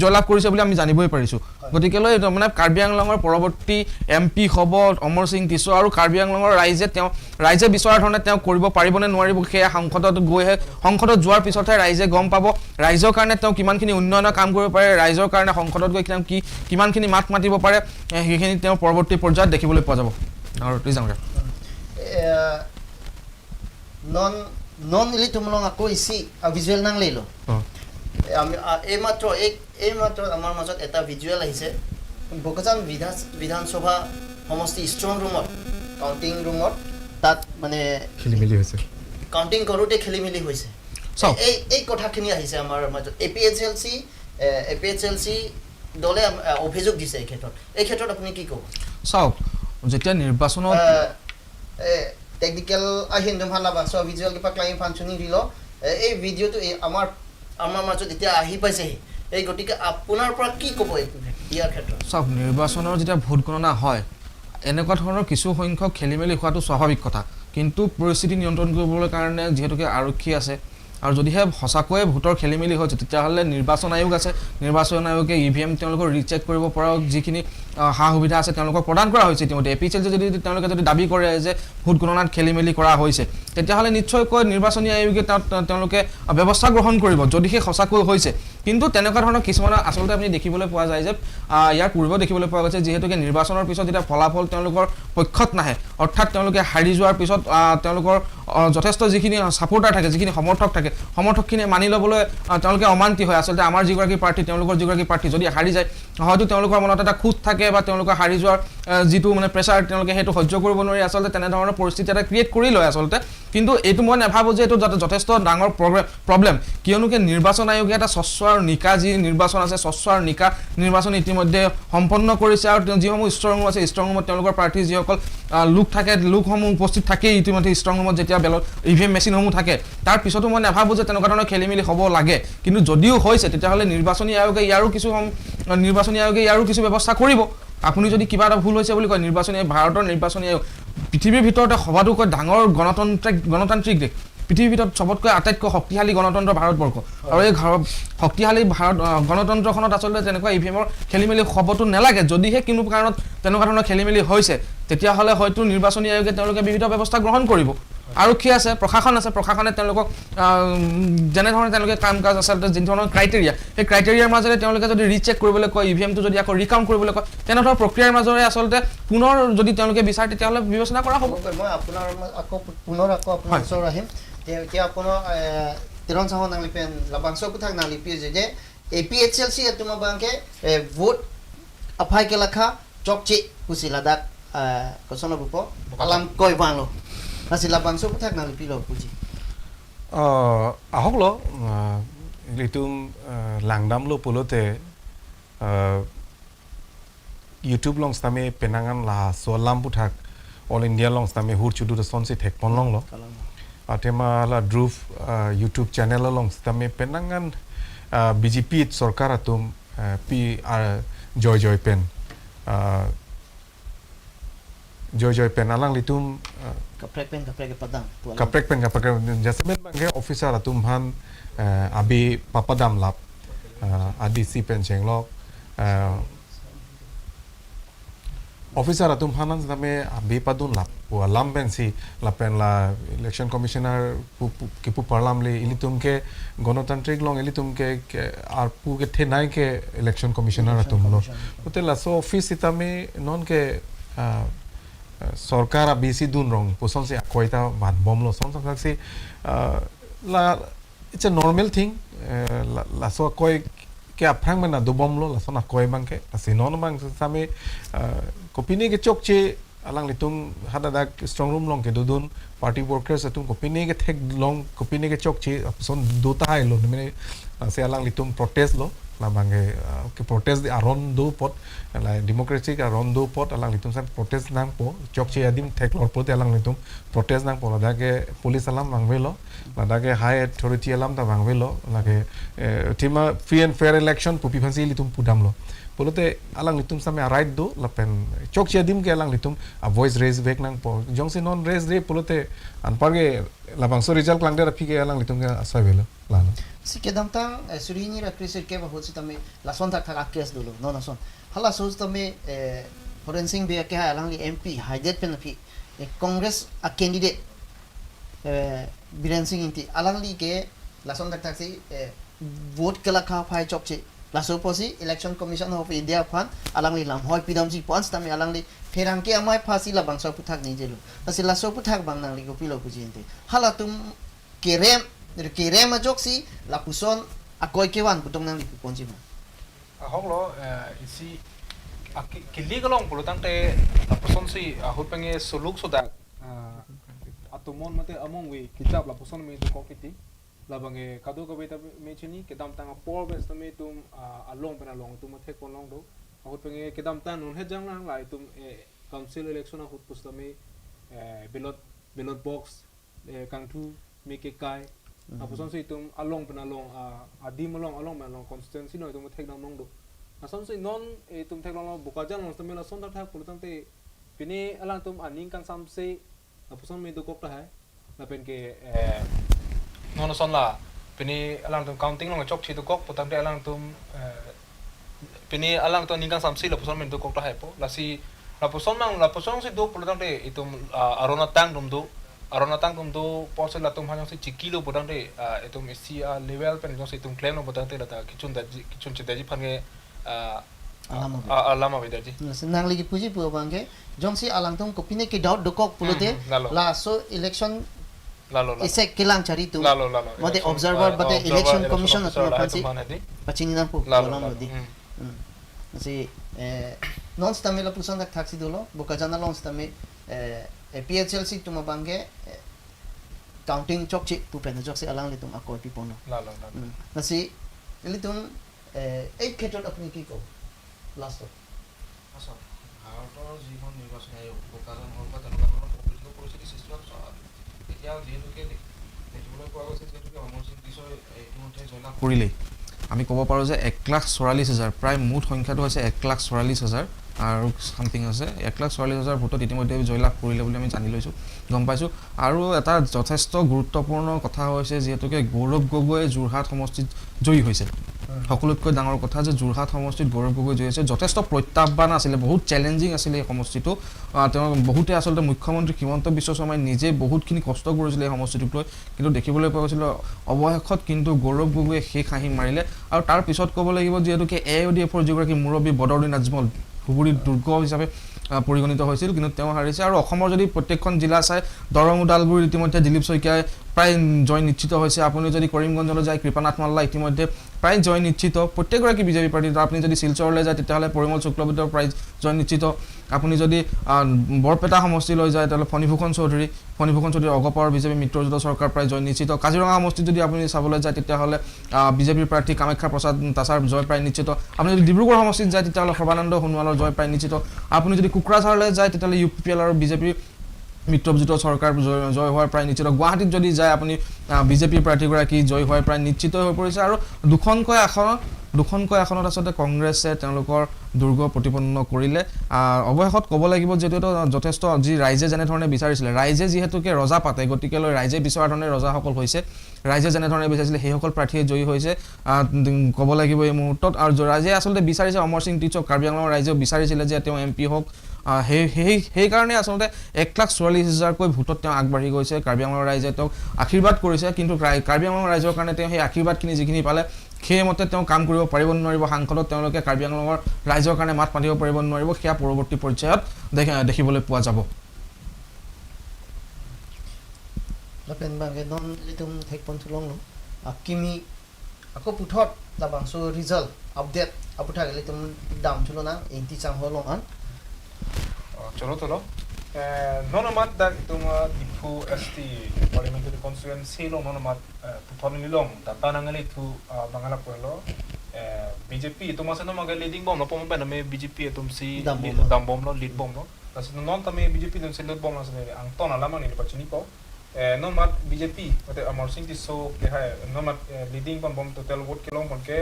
জয়লাভ কৰিছে বুলি আমি জানিবই পাৰিছোঁ। গতিকেলৈ মানে কাৰ্বি আংলঙৰ পৰৱৰ্তী এম পি হ'ব অমৰ সিং টিছো আৰু কাৰ্বি আংলঙৰ ৰাইজে বিচৰা ধৰণে তেওঁ কৰিব পাৰিবনে নোৱাৰিব সেয়া সংসদত যোৱাৰ পিছতহে ৰাইজে গম পাব। ৰাইজৰ কাৰণে তেওঁ কিমানখিনি উন্নয়নৰ কাম কৰিব পাৰে, ৰাইজৰ কাৰণে সংসদত গৈ তেওঁ কিমানখিনি মাত মাতিব পাৰে, সেইখিনি তেওঁ পৰৱৰ্তী পৰ্যায়ত দেখিবলৈ পোৱা যাব। আৰু ডাঙৰীয়া নন নন ইলি তুমলং আকৌ ইচি ভিজুৱেল নাং লেলো। আমি এইমাত্ৰ আমাৰ মাজত এটা ভিজুৱেল আহিছে। বোকাজান বিধানসভা সমষ্টি ষ্ট্ৰং ৰুমত কাউণ্টিং ৰুমত তাত মানে খেলি মেলি হৈছে, কাউণ্টিং কৰোঁতে খেলি মেলি হৈছে। এই কথাখিনি আহিছে আমাৰ মাজত। A P H L C দলে অভিযোগ দিছে এই ক্ষেত্ৰত আপুনি কি ক'ব? চাওক, যেতিয়া নিৰ্বাচনত টেকনিকেল আহিন ভালো ভিজুৱেল কিবা ক্লাইম ফাংচনিং দিল, এই ভিডিঅ'টো আমাৰ আমাৰ মাজত এতিয়া আহি পাইছেহি, এই গতিকে আপোনাৰ পৰা কি ক'ব ইয়াৰ ক্ষেত্ৰত? চাওক, নিৰ্বাচনৰ যেতিয়া ভোট গণনা হয় এনেকুৱা ধৰণৰ কিছু সংখ্যক খেলি মেলি হোৱাটো স্বাভাৱিক কথা, কিন্তু পৰিস্থিতি নিয়ন্ত্ৰণ কৰিবলৈ কাৰণে যিহেতুকে আৰক্ষী আছে আৰু যদিহে সঁচাকৈয়ে ভোটৰ খেলি মেলি হৈছে তেতিয়াহ'লে নিৰ্বাচন আয়োগ আছে, নিৰ্বাচন আয়োগে ই ভি এম তেওঁলোকৰ ৰিচেক কৰিব পৰাও যিখিনি সা সুবিধা আছে তেওঁলোকক প্ৰদান কৰা হৈছে। ইতিমধ্যে এ পি এইচ এল যদি তেওঁলোকে যদি দাবী কৰে যে ভোট গণনাত খেলি মেলি কৰা হৈছে, তেতিয়াহ'লে নিশ্চয়কৈ নিৰ্বাচনী আয়োগে তাত তেওঁলোকে ব্যৱস্থা গ্ৰহণ কৰিব যদিহে সঁচাকৈ হৈছে। কিন্তু তেনেকুৱা ধৰণৰ কিছুমান আচলতে আপুনি দেখিবলৈ পোৱা যায় যে ইয়াৰ পূৰ্বেও দেখিবলৈ পোৱা গৈছে, যিহেতুকে নিৰ্বাচনৰ পিছত যেতিয়া ফলাফল তেওঁলোকৰ পক্ষত নাহে, অৰ্থাৎ তেওঁলোকে হাৰি যোৱাৰ পিছত তেওঁলোকৰ যথেষ্ট যিখিনি ছাপোৰ্টাৰ থাকে, যিখিনি সমৰ্থক থাকে, সমৰ্থকখিনিয়ে মানি ল'বলৈ তেওঁলোকে অমান্তি হয়। আচলতে আমাৰ যিগৰাকী প্ৰাৰ্থী, তেওঁলোকৰ যিগৰাকী প্ৰাৰ্থী যদি হাৰি যায়, হয়তো তেওঁলোকৰ মনত এটা খুঁত থাকে বা তেওঁলোকৰ হাৰি যোৱাৰ যিটো মানে প্ৰেছাৰ তেওঁলোকে সেইটো সহ্য কৰিব নোৱাৰি আচলতে তেনেধৰণৰ পৰিস্থিতি এটা ক্ৰিয়েট কৰি লয় আচলতে। কিন্তু এইটো মই নাভাবোঁ যে এইটো যথেষ্ট ডাঙৰ প্ৰব্লেম, কিয়নো কি নিৰ্বাচন আয়োগে এটা স্বচ্ছ আৰু নিকা যি নিৰ্বাচন আছে, স্বচ্ছ আৰু নিকা নিৰ্বাচন ইতিমধ্যে সম্পন্ন কৰিছে। আৰু যিসমূহ ষ্ট্ৰং ৰুম আছে, ষ্ট্ৰং ৰুমত তেওঁলোকৰ প্ৰাৰ্থী যিসকল লোক থাকে, লোকসমূহ উপস্থিত থাকেই ইতিমধ্যে ষ্ট্ৰং ৰুমত যেতিয়া বেলট ই ভি এম মেচিনসমূহ থাকে, তাৰ পিছতো মই নাভাবোঁ যে তেনেকুৱা ধৰণৰ খেলি মেলি হ'ব লাগে। কিন্তু যদিও হৈছে তেতিয়াহ'লে নিৰ্বাচনী আয়োগে ইয়াৰো কিছু ব্যৱস্থা কৰিব। আপুনি যদি কিবা এটা ভুল হৈছে বুলি কয়, নিৰ্বাচনী ভাৰতৰ নিৰ্বাচনী আয়োগ পৃথিৱীৰ ভিতৰতে সবাতোকৈ ডাঙৰ গণতান্ত্ৰিক দেশ, পৃথিৱীৰ ভিতৰত চবতকৈ আটাইতকৈ শক্তিশালী গণতন্ত্ৰ ভাৰতবৰ্ষ, আৰু এই শক্তিশালী ভাৰত গণতন্ত্ৰখনত আচলতে তেনেকুৱা ই ভি এমৰ খেলি মেলি হ'বতো নালাগে। যদিহে কোনো কাৰণত তেনেকুৱা ধৰণৰ খেলি মেলি হৈছে, তেতিয়াহ'লে হয়তো নিৰ্বাচনী আয়োগে তেওঁলোকে বিভিন্ন ব্যৱস্থা গ্ৰহণ কৰিব। আৰক্ষী আছে, প্ৰশাসন আছে, প্ৰশাসনে তেওঁলোকক যেনেধৰণে তেওঁলোকে কাম কাজ আচলতে যি ধৰণৰ ক্ৰাইটেৰিয়া, সেই ক্ৰাইটেৰিয়াৰ মাজেৰে তেওঁলোকে যদি ৰিচেক কৰিবলৈ কয়, ই ভি এমটো যদি আকৌ ৰিকাউণ্ট কৰিবলৈ কয়, তেনেধৰণৰ প্ৰক্ৰিয়াৰ মাজেৰে আচলতে পুনৰ যদি তেওঁলোকে বিচাৰে তেতিয়াহ'লে বিবেচনা কৰা হ'ব। মই আপোনাৰ আকৌ পুনৰ আকৌ আপোনাৰ ওচৰত আহিম। এতিয়া আপোনাৰ তিৰণ চাহ নাংলিপেন লাবাংছ পুথাক নাংলিপি যে A P H L C তোমাৰ বাংকে ভোট আফাই কেলাখা চকচি পুচি লাদাখ কচন বুপ আলাম কয় bungalow nasi labangso puthak nang lipi lo puji আহক ল লিতুম langdam lo polote YouTube long stame penangan la solam puthak all India long stame hur chudu da sonsi thek pon long lo atema la Dhruv YouTube channel long stame penangan BJP sarkar atum P Joy Joy pen Joy Joy pen alang litum kaprek pen padang kaprek pen kaprek jasamen bangke officer atum han abi papadam lap adc pen chenglok officer atum hanan name abi padun lap pu alam pen si lapen la election commissioner pu ke pu parlam le ilitum ke gonotantrik long ilitum ke ar pu ke thenai ke election commissioner atum lo pute la so office itame non ke সরকার বেশি দুন রং পোষণ সে কয়টা ভাত বমলো সন সি লা it's a normal thing লা so কয় কে আফ্রাং মানে দু বমলো লা সোনা কয় বাংকে সি নন বাং সামে কপিনে কে চকচে alang litung hada strong room long ke dudun party workers atum kopine ke thek long kopine ke chokchi son dota hai lo mene se alang litung protest lo la bange ke protest aron do pot la democratic aron do pot alang litung sa protest nang po chokchi adim thek lor pot alang litung protest nang po la ke police alam bangwe lo la ke high authority alam ta bangwe lo la ke tima free and fair election pupi phansi litung pudam lo Polote alang litum same right do lapen chok chia dim ke alang litum a voice raise vek nang po jong si non raise re polote anparge labang so result lang der phi ke alang litum ke asai velo lalo si kedam tang surini ra krisir ke ba hochi tame lason thak thak akres dolo non ason hala soch tame Horensing be ke alang li MP haidet pen phi Congress a candidate Biren Singh inti alang li ke lason thak thak si vote kala kha phai chok che laso posi Election Commission of India phan alang li lam hoi pidam ji pons tame alang li pherang ke amai phasi la bangsa puthak ni jelo asi laso puthak bang nang li ko pilo puji inti hala tum kerem kerem jok si la puson akoi kewan putong nang li pon ji ma ahok lo isi kili galong pulo tang te la puson si ahut penge suluk soda atumon mate among we kitab la puson me tu kokiti la bange kadu ka beta me chini kedam tang por bes me tum along pen along tum the kon long do ahut penge kedam tang nun he jang lang la tum council election ahut pusta me ballot ballot box kangthu me ke kai apuson si tum along pen along adim along along pen along constituency no tum thek dang nong do asam si non tum thek long bukajan long tum la son tak thak pulo tang te pini alang tum aning kan sam se apuson me do kok ta hai la pen ke non son la pini alang tum counting long chok chi do kok putang te alang tum pini alang tum ning kan sam se la puson me do kok ta hai po la si la puson mang la puson si do pulo tang te itum arona tang dum do arona tang tum do pose la tum hanjong si chikilo bodang te itum si level pen jong si tum claim no bodang te la ta kichun da kichun che daji phange alama be daji nang li puji pu bangke jong si alang tum kopine ke doubt dokok pulote la so election lalo lalo ise kelang chari tu lalo lalo mate observer bate election commission atma phansi pachini na pu lalo di si non stame la pusan dak thaksi dolo bokajana long stame PHLC tuma bangke counting chok chi pu pen jok si alang li tum akoi pi pono lalo lalo nasi li tum এই ক্ষেত্ৰত আপুনি কি ক'ব লাষ্টত? আচ্ছা, ভাৰতৰ যিখন নিৰ্বাচনী আয়োগ বোকাজান হওক বা তেনেকুৱা ধৰণৰ পলিটিকেল পৰিস্থিতি সৃষ্টি হোৱাৰ পিছত এতিয়া যিহেতুকে দেখিবলৈ পোৱা গৈছে যিহেতুকে অমৰ সিং টিছ'ই ইতিমধ্যে জয়লাভ কৰিলেই আমি ক'ব পাৰোঁ যে 1,44,000 প্ৰায় মুঠ সংখ্যাটো হৈছে 1,44,000 আৰু চামথিং আছে 1,44,000 ভোটত ইতিমধ্যে জয়লাভ কৰিলে বুলি আমি জানি লৈছোঁ, গম পাইছোঁ। আৰু এটা যথেষ্ট গুৰুত্বপূৰ্ণ কথা হৈছে যিহেতুকে গৌৰৱ গগৈয়ে যোৰহাট সমষ্টিত জয়ী হৈছে। সকলোতকৈ ডাঙৰ কথা যে যোৰহাট সমষ্টিত গৌৰৱ গগৈ জয়ী হৈছে। যথেষ্ট প্ৰত্যাহ্বান আছিলে, বহুত চেলেঞ্জিং আছিলে এই সমষ্টিটো। তেওঁ বহুতে আচলতে মুখ্যমন্ত্ৰী হিমন্ত বিশ্ব শৰ্মাই নিজে বহুতখিনি কষ্ট কৰিছিলে এই সমষ্টিটোক লৈ, কিন্তু দেখিবলৈ পোৱা গৈছিলে অৱশেষত কিন্তু গৌৰৱ গগৈয়ে শেষ হাঁহি মাৰিলে। আৰু তাৰ পিছত ক'ব লাগিব যিহেতুকে এ I U D এফৰ যিগৰাকী মুৰব্বী বদৰুদ্দিন আজমল ধুবুৰীত দুৰ্গ হিচাপে পৰিগণিত হৈছিল, কিন্তু তেওঁ হাৰিছে। আৰু অসমৰ যদি প্ৰত্যেকখন জিলা চাই দৰং ওদালগুৰিত ইতিমধ্যে দিলীপ শইকীয়াই প্ৰায় জয় নিশ্চিত হৈছে। আপুনি যদি কৰিমগঞ্জলৈ যায় কৃপানাথ মাল্লা ইতিমধ্যে প্ৰায় জয় নিশ্চিত। প্ৰত্যেকগৰাকী বিজেপি প্ৰাৰ্থী, আপুনি যদি শিলচৰলৈ যায় তেতিয়াহ'লে পৰিমল শুক্লবৈদ্যৰ প্ৰায় জয় নিশ্চিত। আপুনি যদি বৰপেটা সমষ্টিলৈ যায় তেতিয়াহ'লে ফণীভূষণ চৌধুৰী, ফণীভূষণ চৌধুৰী অগপ আৰু বিজেপি মিত্ৰজোঁটৰ চৰকাৰ প্ৰায় জয় নিশ্চিত। কাজিৰঙা সমষ্টিত যদি আপুনি চাবলৈ যায় তেতিয়াহ'লে বিজেপিৰ প্ৰাৰ্থী কামাখ্যা প্ৰসাদ তাছাৰ জয় প্ৰায় নিশ্চিত। আপুনি যদি ডিব্ৰুগড় সমষ্টিত যায় তেতিয়াহ'লে সৰ্বানন্দ সোণোৱালৰ জয় প্ৰায় নিশ্চিত। আপুনি যদি কোকৰাঝাৰলৈ যায় তেতিয়াহ'লে ইউ পি পি এল আৰু বিজেপিৰ মিত্ৰজোঁটৰ চৰকাৰ জয় হোৱাৰ প্ৰায় নিশ্চিত। গুৱাহাটীত যদি যায় আপুনি বিজেপিৰ প্ৰাৰ্থীগৰাকী জয় হোৱাৰ প্ৰায় নিশ্চিত হৈ পৰিছে। আৰু দুখনকৈ আসনত আচলতে কংগ্ৰেছে তেওঁলোকৰ দুৰ্গ প্ৰতিপন্ন কৰিলে। অৱশেষত ক'ব লাগিব যিহেতু যথেষ্ট যি ৰাইজে যেনেধৰণে বিচাৰিছিলে, ৰাইজে যিহেতুকে ৰজা পাতে, গতিকেলৈ ৰাইজে বিচৰা ধৰণে ৰজাসকল হৈছে, ৰাইজে যেনেধৰণে বিচাৰিছিলে সেইসকল প্ৰাৰ্থীয়ে জয়ী হৈছে ক'ব লাগিব এই মুহূৰ্তত। আৰু ৰাইজে আচলতে বিচাৰিছে অমৰ সিং টিছক, কাৰ্বি আংলঙৰ ৰাইজেও বিচাৰিছিলে যে তেওঁ এম পি হওক। সেইকাৰণে আচলতে 1,44,000কৈ ভোটত তেওঁ আগবাঢ়ি গৈছে। কাৰ্বি আংলঙৰ ৰাইজে তেওঁক আশীৰ্বাদ কৰিছে, কিন্তু কাৰ্বি আংলঙৰ ৰাইজৰ কাৰণে তেওঁ সেই আশীৰ্বাদখিনি যিখিনি পালে সেইমতে তেওঁ কাম কৰিব পাৰিব নোৱাৰিব, সাংসদত তেওঁলোকে কাৰ্বি আংলঙৰ ৰাইজৰ কাৰণে মাত মাতিব পাৰিব নোৱাৰিব, সেয়া পৰৱৰ্তী পৰ্যায়ত দেখিবলৈ পোৱা যাব। চলো চলো nonomat dak ituma Diphu ST parliamentary constituency long nonomat puthon long data nangali thu bangala poelo BJP ituma se no maga leading bom no pom ben me BJP itum si dam bom no lead bom no tas non tame BJP dum si lead bom no se ang ton alama ni pachini po nomat BJP mate Amar Singh ti so ke hai nomat leading bom bom total vote ke long pon ke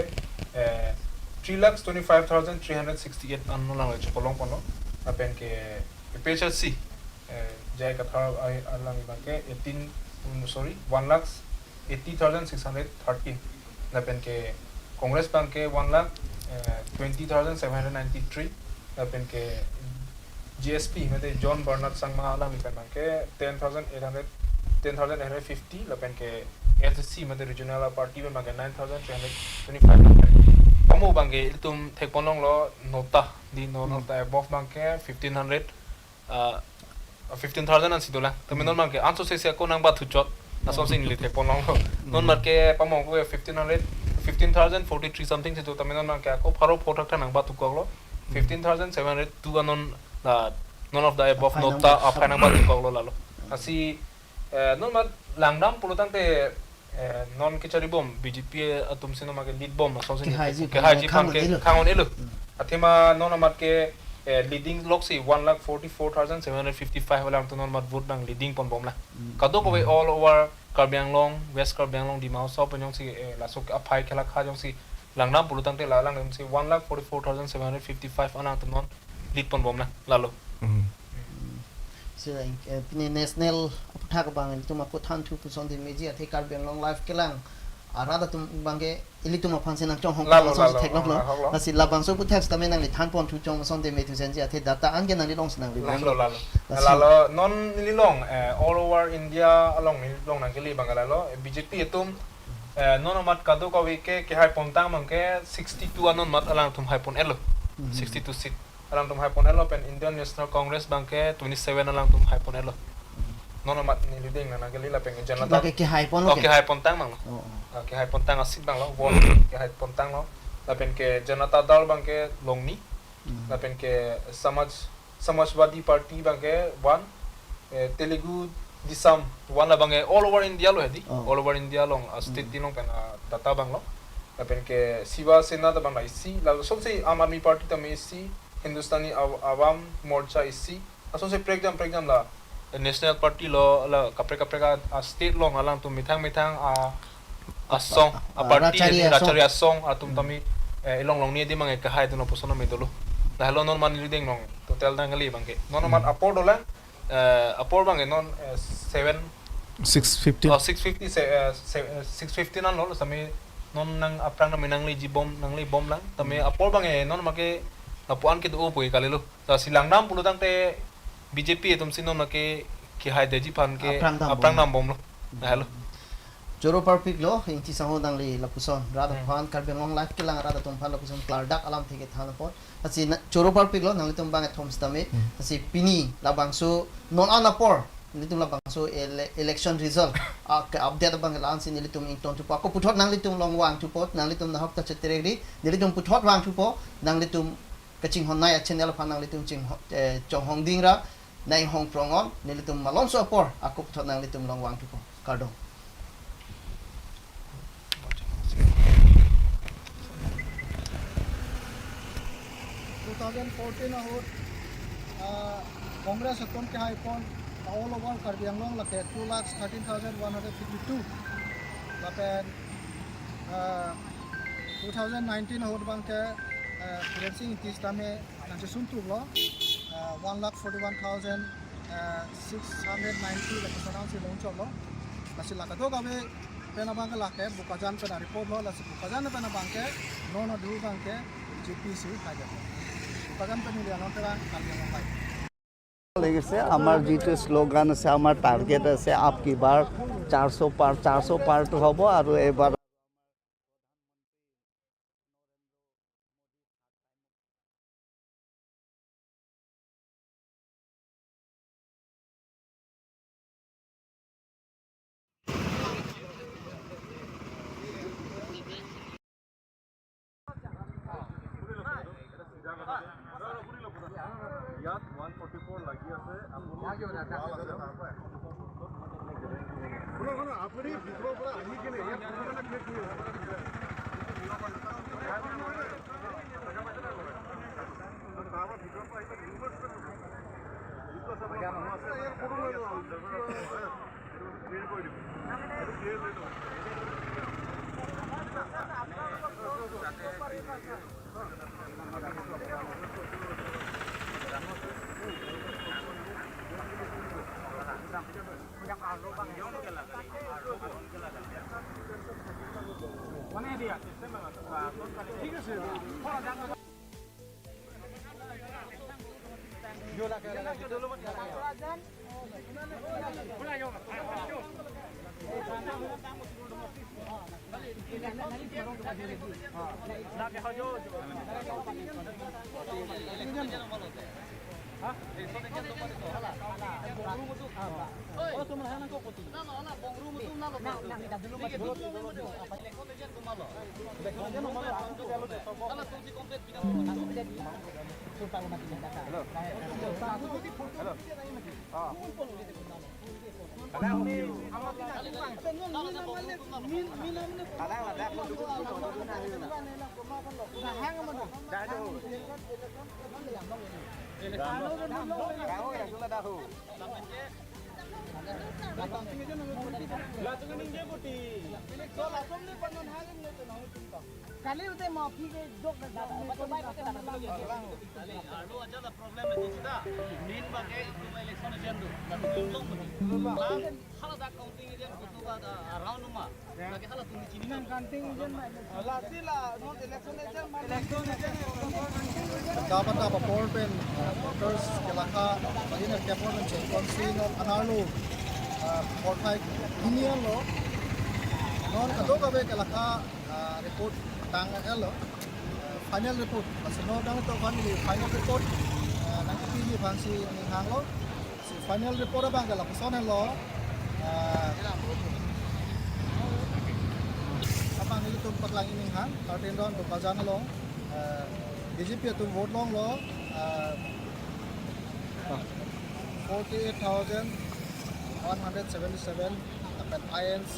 3,25,368 anno lang chopolong pono apen ke PHC jai kathar alang bangke 1,80,613 lapen ke Congress bangke 1,20,793 lapen ke GSP mate John Bernard Sangma alang ipen bangke 10,850 lapen ke SC mate Regional Party bangke 9,325 pamu bangke itum thekponong lo nota di no nota above bangke 1500 15,000 an sidola tame non bangke anso se se ko nang ba thuchot asom sing li thekponong lo non marke pamu ko 15,043 something sido tame non bangke ko pharo photak nang ba thukok lo 15,702 anon none of the above nota aphai nang ba thukok lo lalo asi non ma langdam pulotang te non kichari bom BJP atum sino mage lead bom asom sing ke haji phan ke khangon elu athema non amat ke leading lok si 1,44,755 wala to non mat vote bang leading pon bom la kado ko all over Karbi Anglong West Karbi Anglong Dima Hasao penyong si lasok aphai khela kha jong si langnam pulutang te la lang si 1,44,755 anang to non lead pon bom la lalo so pini national aptha ka bang tum ko than thu puson di meji athe Karbi Anglong live kelang arada tum bangke ili tum phan sen nang chong hong so thek lok lo asi la bang so pu thek tame nang li than pon thu chong son de me thu sen ji athe data an ke nang li long nang li lalo lalo lalo non li long all over India along ni long nang ke li bangala lo BJP etum non amat kado ka we ke ke hai pontang mangke 62 anon mat alang tum hai pon elo 62 seat alang tum hai pon elo pen Indian National Congress bangke 27 alang tum hai pon elo non amat ni leading nang ke li la peng janata ke hai pon lo ke hai pontang mang lo ke hai pontang asit bang lo won ke hai pontang lo la pen ke Janata Dal bangke longni la pen ke Samajwadi Party bangke 1 Telugu Desam 1 la bangke all over India lo hedi all over India long state dinong pen data bang lo la pen ke Shiva Sena ta bang la isi la somse Aam Aadmi Party ta me isi Hindustani Awam Morcha isi asonse prek jam la National Party lo la kapre kapre ka state long alang tu mithang mithang a asong a party rachari asong atum tami elong long ni di mange ka hai tu no posono me dolo la hello non man leading nong total dangali bangke non man apor dola apor bange non 7 650 650 650 nan lo sami non nang aprang na minang li ji bom nang li bom lang tami apor bange non make lapuan ke do poi kale lo ta silang nam pulutang te BJP etum sinon make ki hai deji phan ke aprang nam bom lo la hello joro perfect lo inti sango nang li lapuson rada phan Karbi Anglong live ke lang rada tum phan lapuson klardak alam theke than por asi joro perfect lo nang li tum bang thoms tame asi pini la bangso non ana por ni tum la bangso election result a ke update bang lan sin ni tum ing ton tu pa ko puthot nang li tum long wang tu pot nang li tum na hok ta chetre ri ni li tum puthot wang tu po nang li tum kaching hon nai channel phan nang li tum ching chong hong ding ra nai hong prongon ni li tum malom so por ako puthot nang li tum long wang tu po kardong 2014 Congress atom ke hai pon all over Karbi Anglong lake 2,13,152 lapen 2019 hot bangke Biren Singh Ingti tame nangche suntuk lo 1,41,690 lake sonang si longchok lo lasi lakado gabe pena bangke lake bukajan pena report lo lasi bukajan pena bangke nono du bangke GPC haja bukajan pena lianon tera Karbi Anglong lai লাগিছে। আমাৰ যিটো slogan আছে, আমাৰ target আছে up কি বাৰ 400 পাৰ, 400 পাৰটো হ'ব আৰু এইবাৰ Thank you. Dapat apa pen voters kelaka bagina kepon chekonsi non anarlo porthai hinian lo non kado kabe kelaka report tang elo final report asno dang to family final report nang pili phansi ni hang lo si final report bang kala person lo apang ni tum paklang ini hang 13 round Bokajan lo BJP to vote long lo 48,177 and INC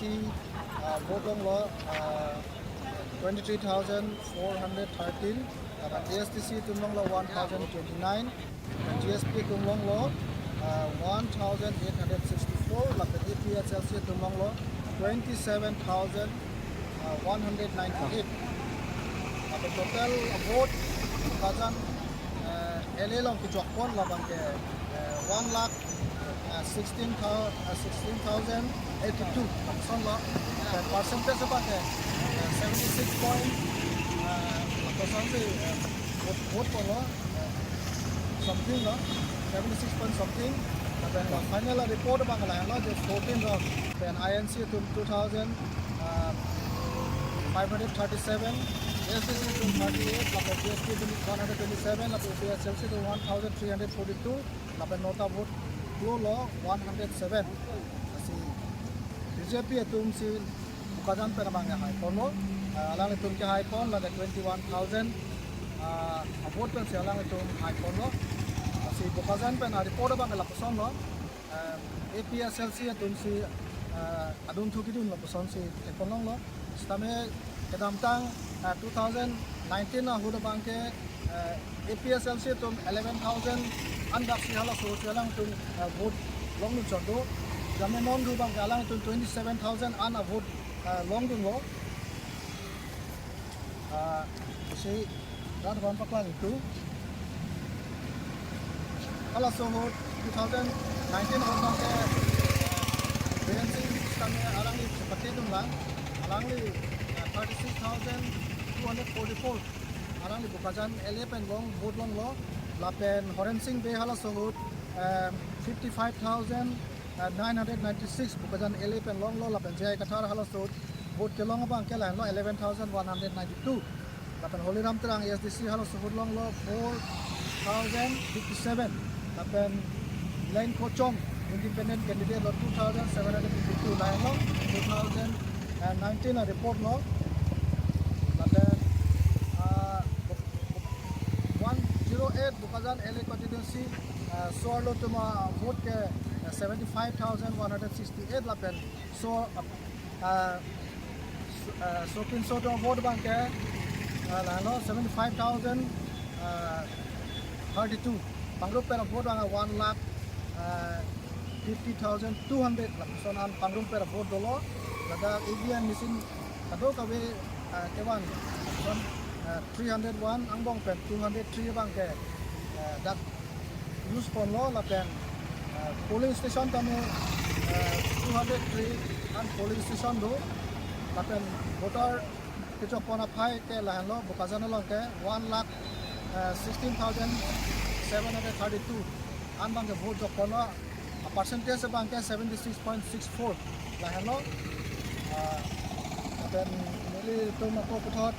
vote long lo 23,413 and ASTC tum long lo 1,029 and GSP tum long lo 1,864 la APSLC tum long lo 27,198. The total vote Bokajan LA long ki chokpon la bangke 1,16,082 son la percentage ba ke 76 point percent vote ko lo something la 76 point something. Then final report bang la la 14 round then INC 2,537 SSC to 38, lapor GSP to 127, lapor PSLC to 1,342, lapor nota vote flow law 107. Si BJP atum si Bokajan pe namangnya high pon lo, alang atum ke high pon la 21,000 vote pen si alang atum high pon lo. Si Bokajan pe na report bang lapor son lo, APSLC atum si adun thukidun lapor son si pon long lo. Stame kedamtang 2019 na huda bangke APSLC tum 11,000 andak si hala so alang tum vote long dun chondo jame non du bangke alang tum 27,000 an a vote long dun lo si rat ban paklang itu hala so 2019 huda bangke BNC stame alang ni pate dun lang alang ni 36,244 alang li Bokajan LA pen long vote long lo lapen Horen Singh be hala sohut 55,996 Bokajan LA pen long lo lapen Jai Kathar hala sohut vote ke long bang ke la lo 11,192 lapen Holiram Terang SDC hala sohut long lo 4,057 lapen Len Kochong independent candidate lo 2,752 la lo 2019 report lo. Then 108 Bokajan LA constituency Soarlo tuma vote ke 75,168 lapen so so pin so to vote bang ke la 75,032 Pangrup pe vote bang 1,50,200 lapen an Pangrup pe vote dolo lada EVM machine kado kabe kewan son 301 angbong pen 203 bangke dak use pon lo lapen polling station tamu 203 an polling station do lapen voter kicho pona phai ke lahan lo Bokajan long ke 1,16,732 an bangke vote jok pon lo percentage bangke 76.64 lahan lo lapen nili tum ko puthot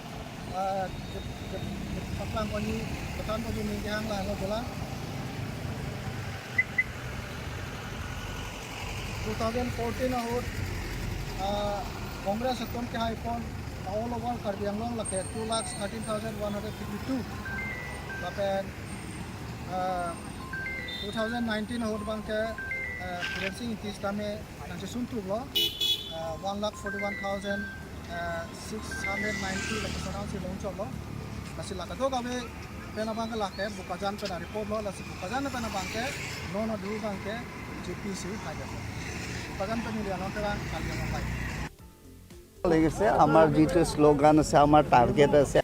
patlang oni pathan ko jumi hang lahan lo bola 2014 ahut Congress aton ke haipon all over Karbi Anglong lake 2,13,152 lapen 2019 ahut bangke Biren Singh Ingti tame nangche suntu lo 1,41,690 lake sonang si long chol lo lasi lakato gabe pena bangke lake Bokajan pena report lo lasi Bokajan pena bangke nono du bangke GPC haide Bokajan pena lianon tera Karbi Anglong lai লাগিছে। আমাৰ যিটো slogan আছে, আমাৰ target আছে।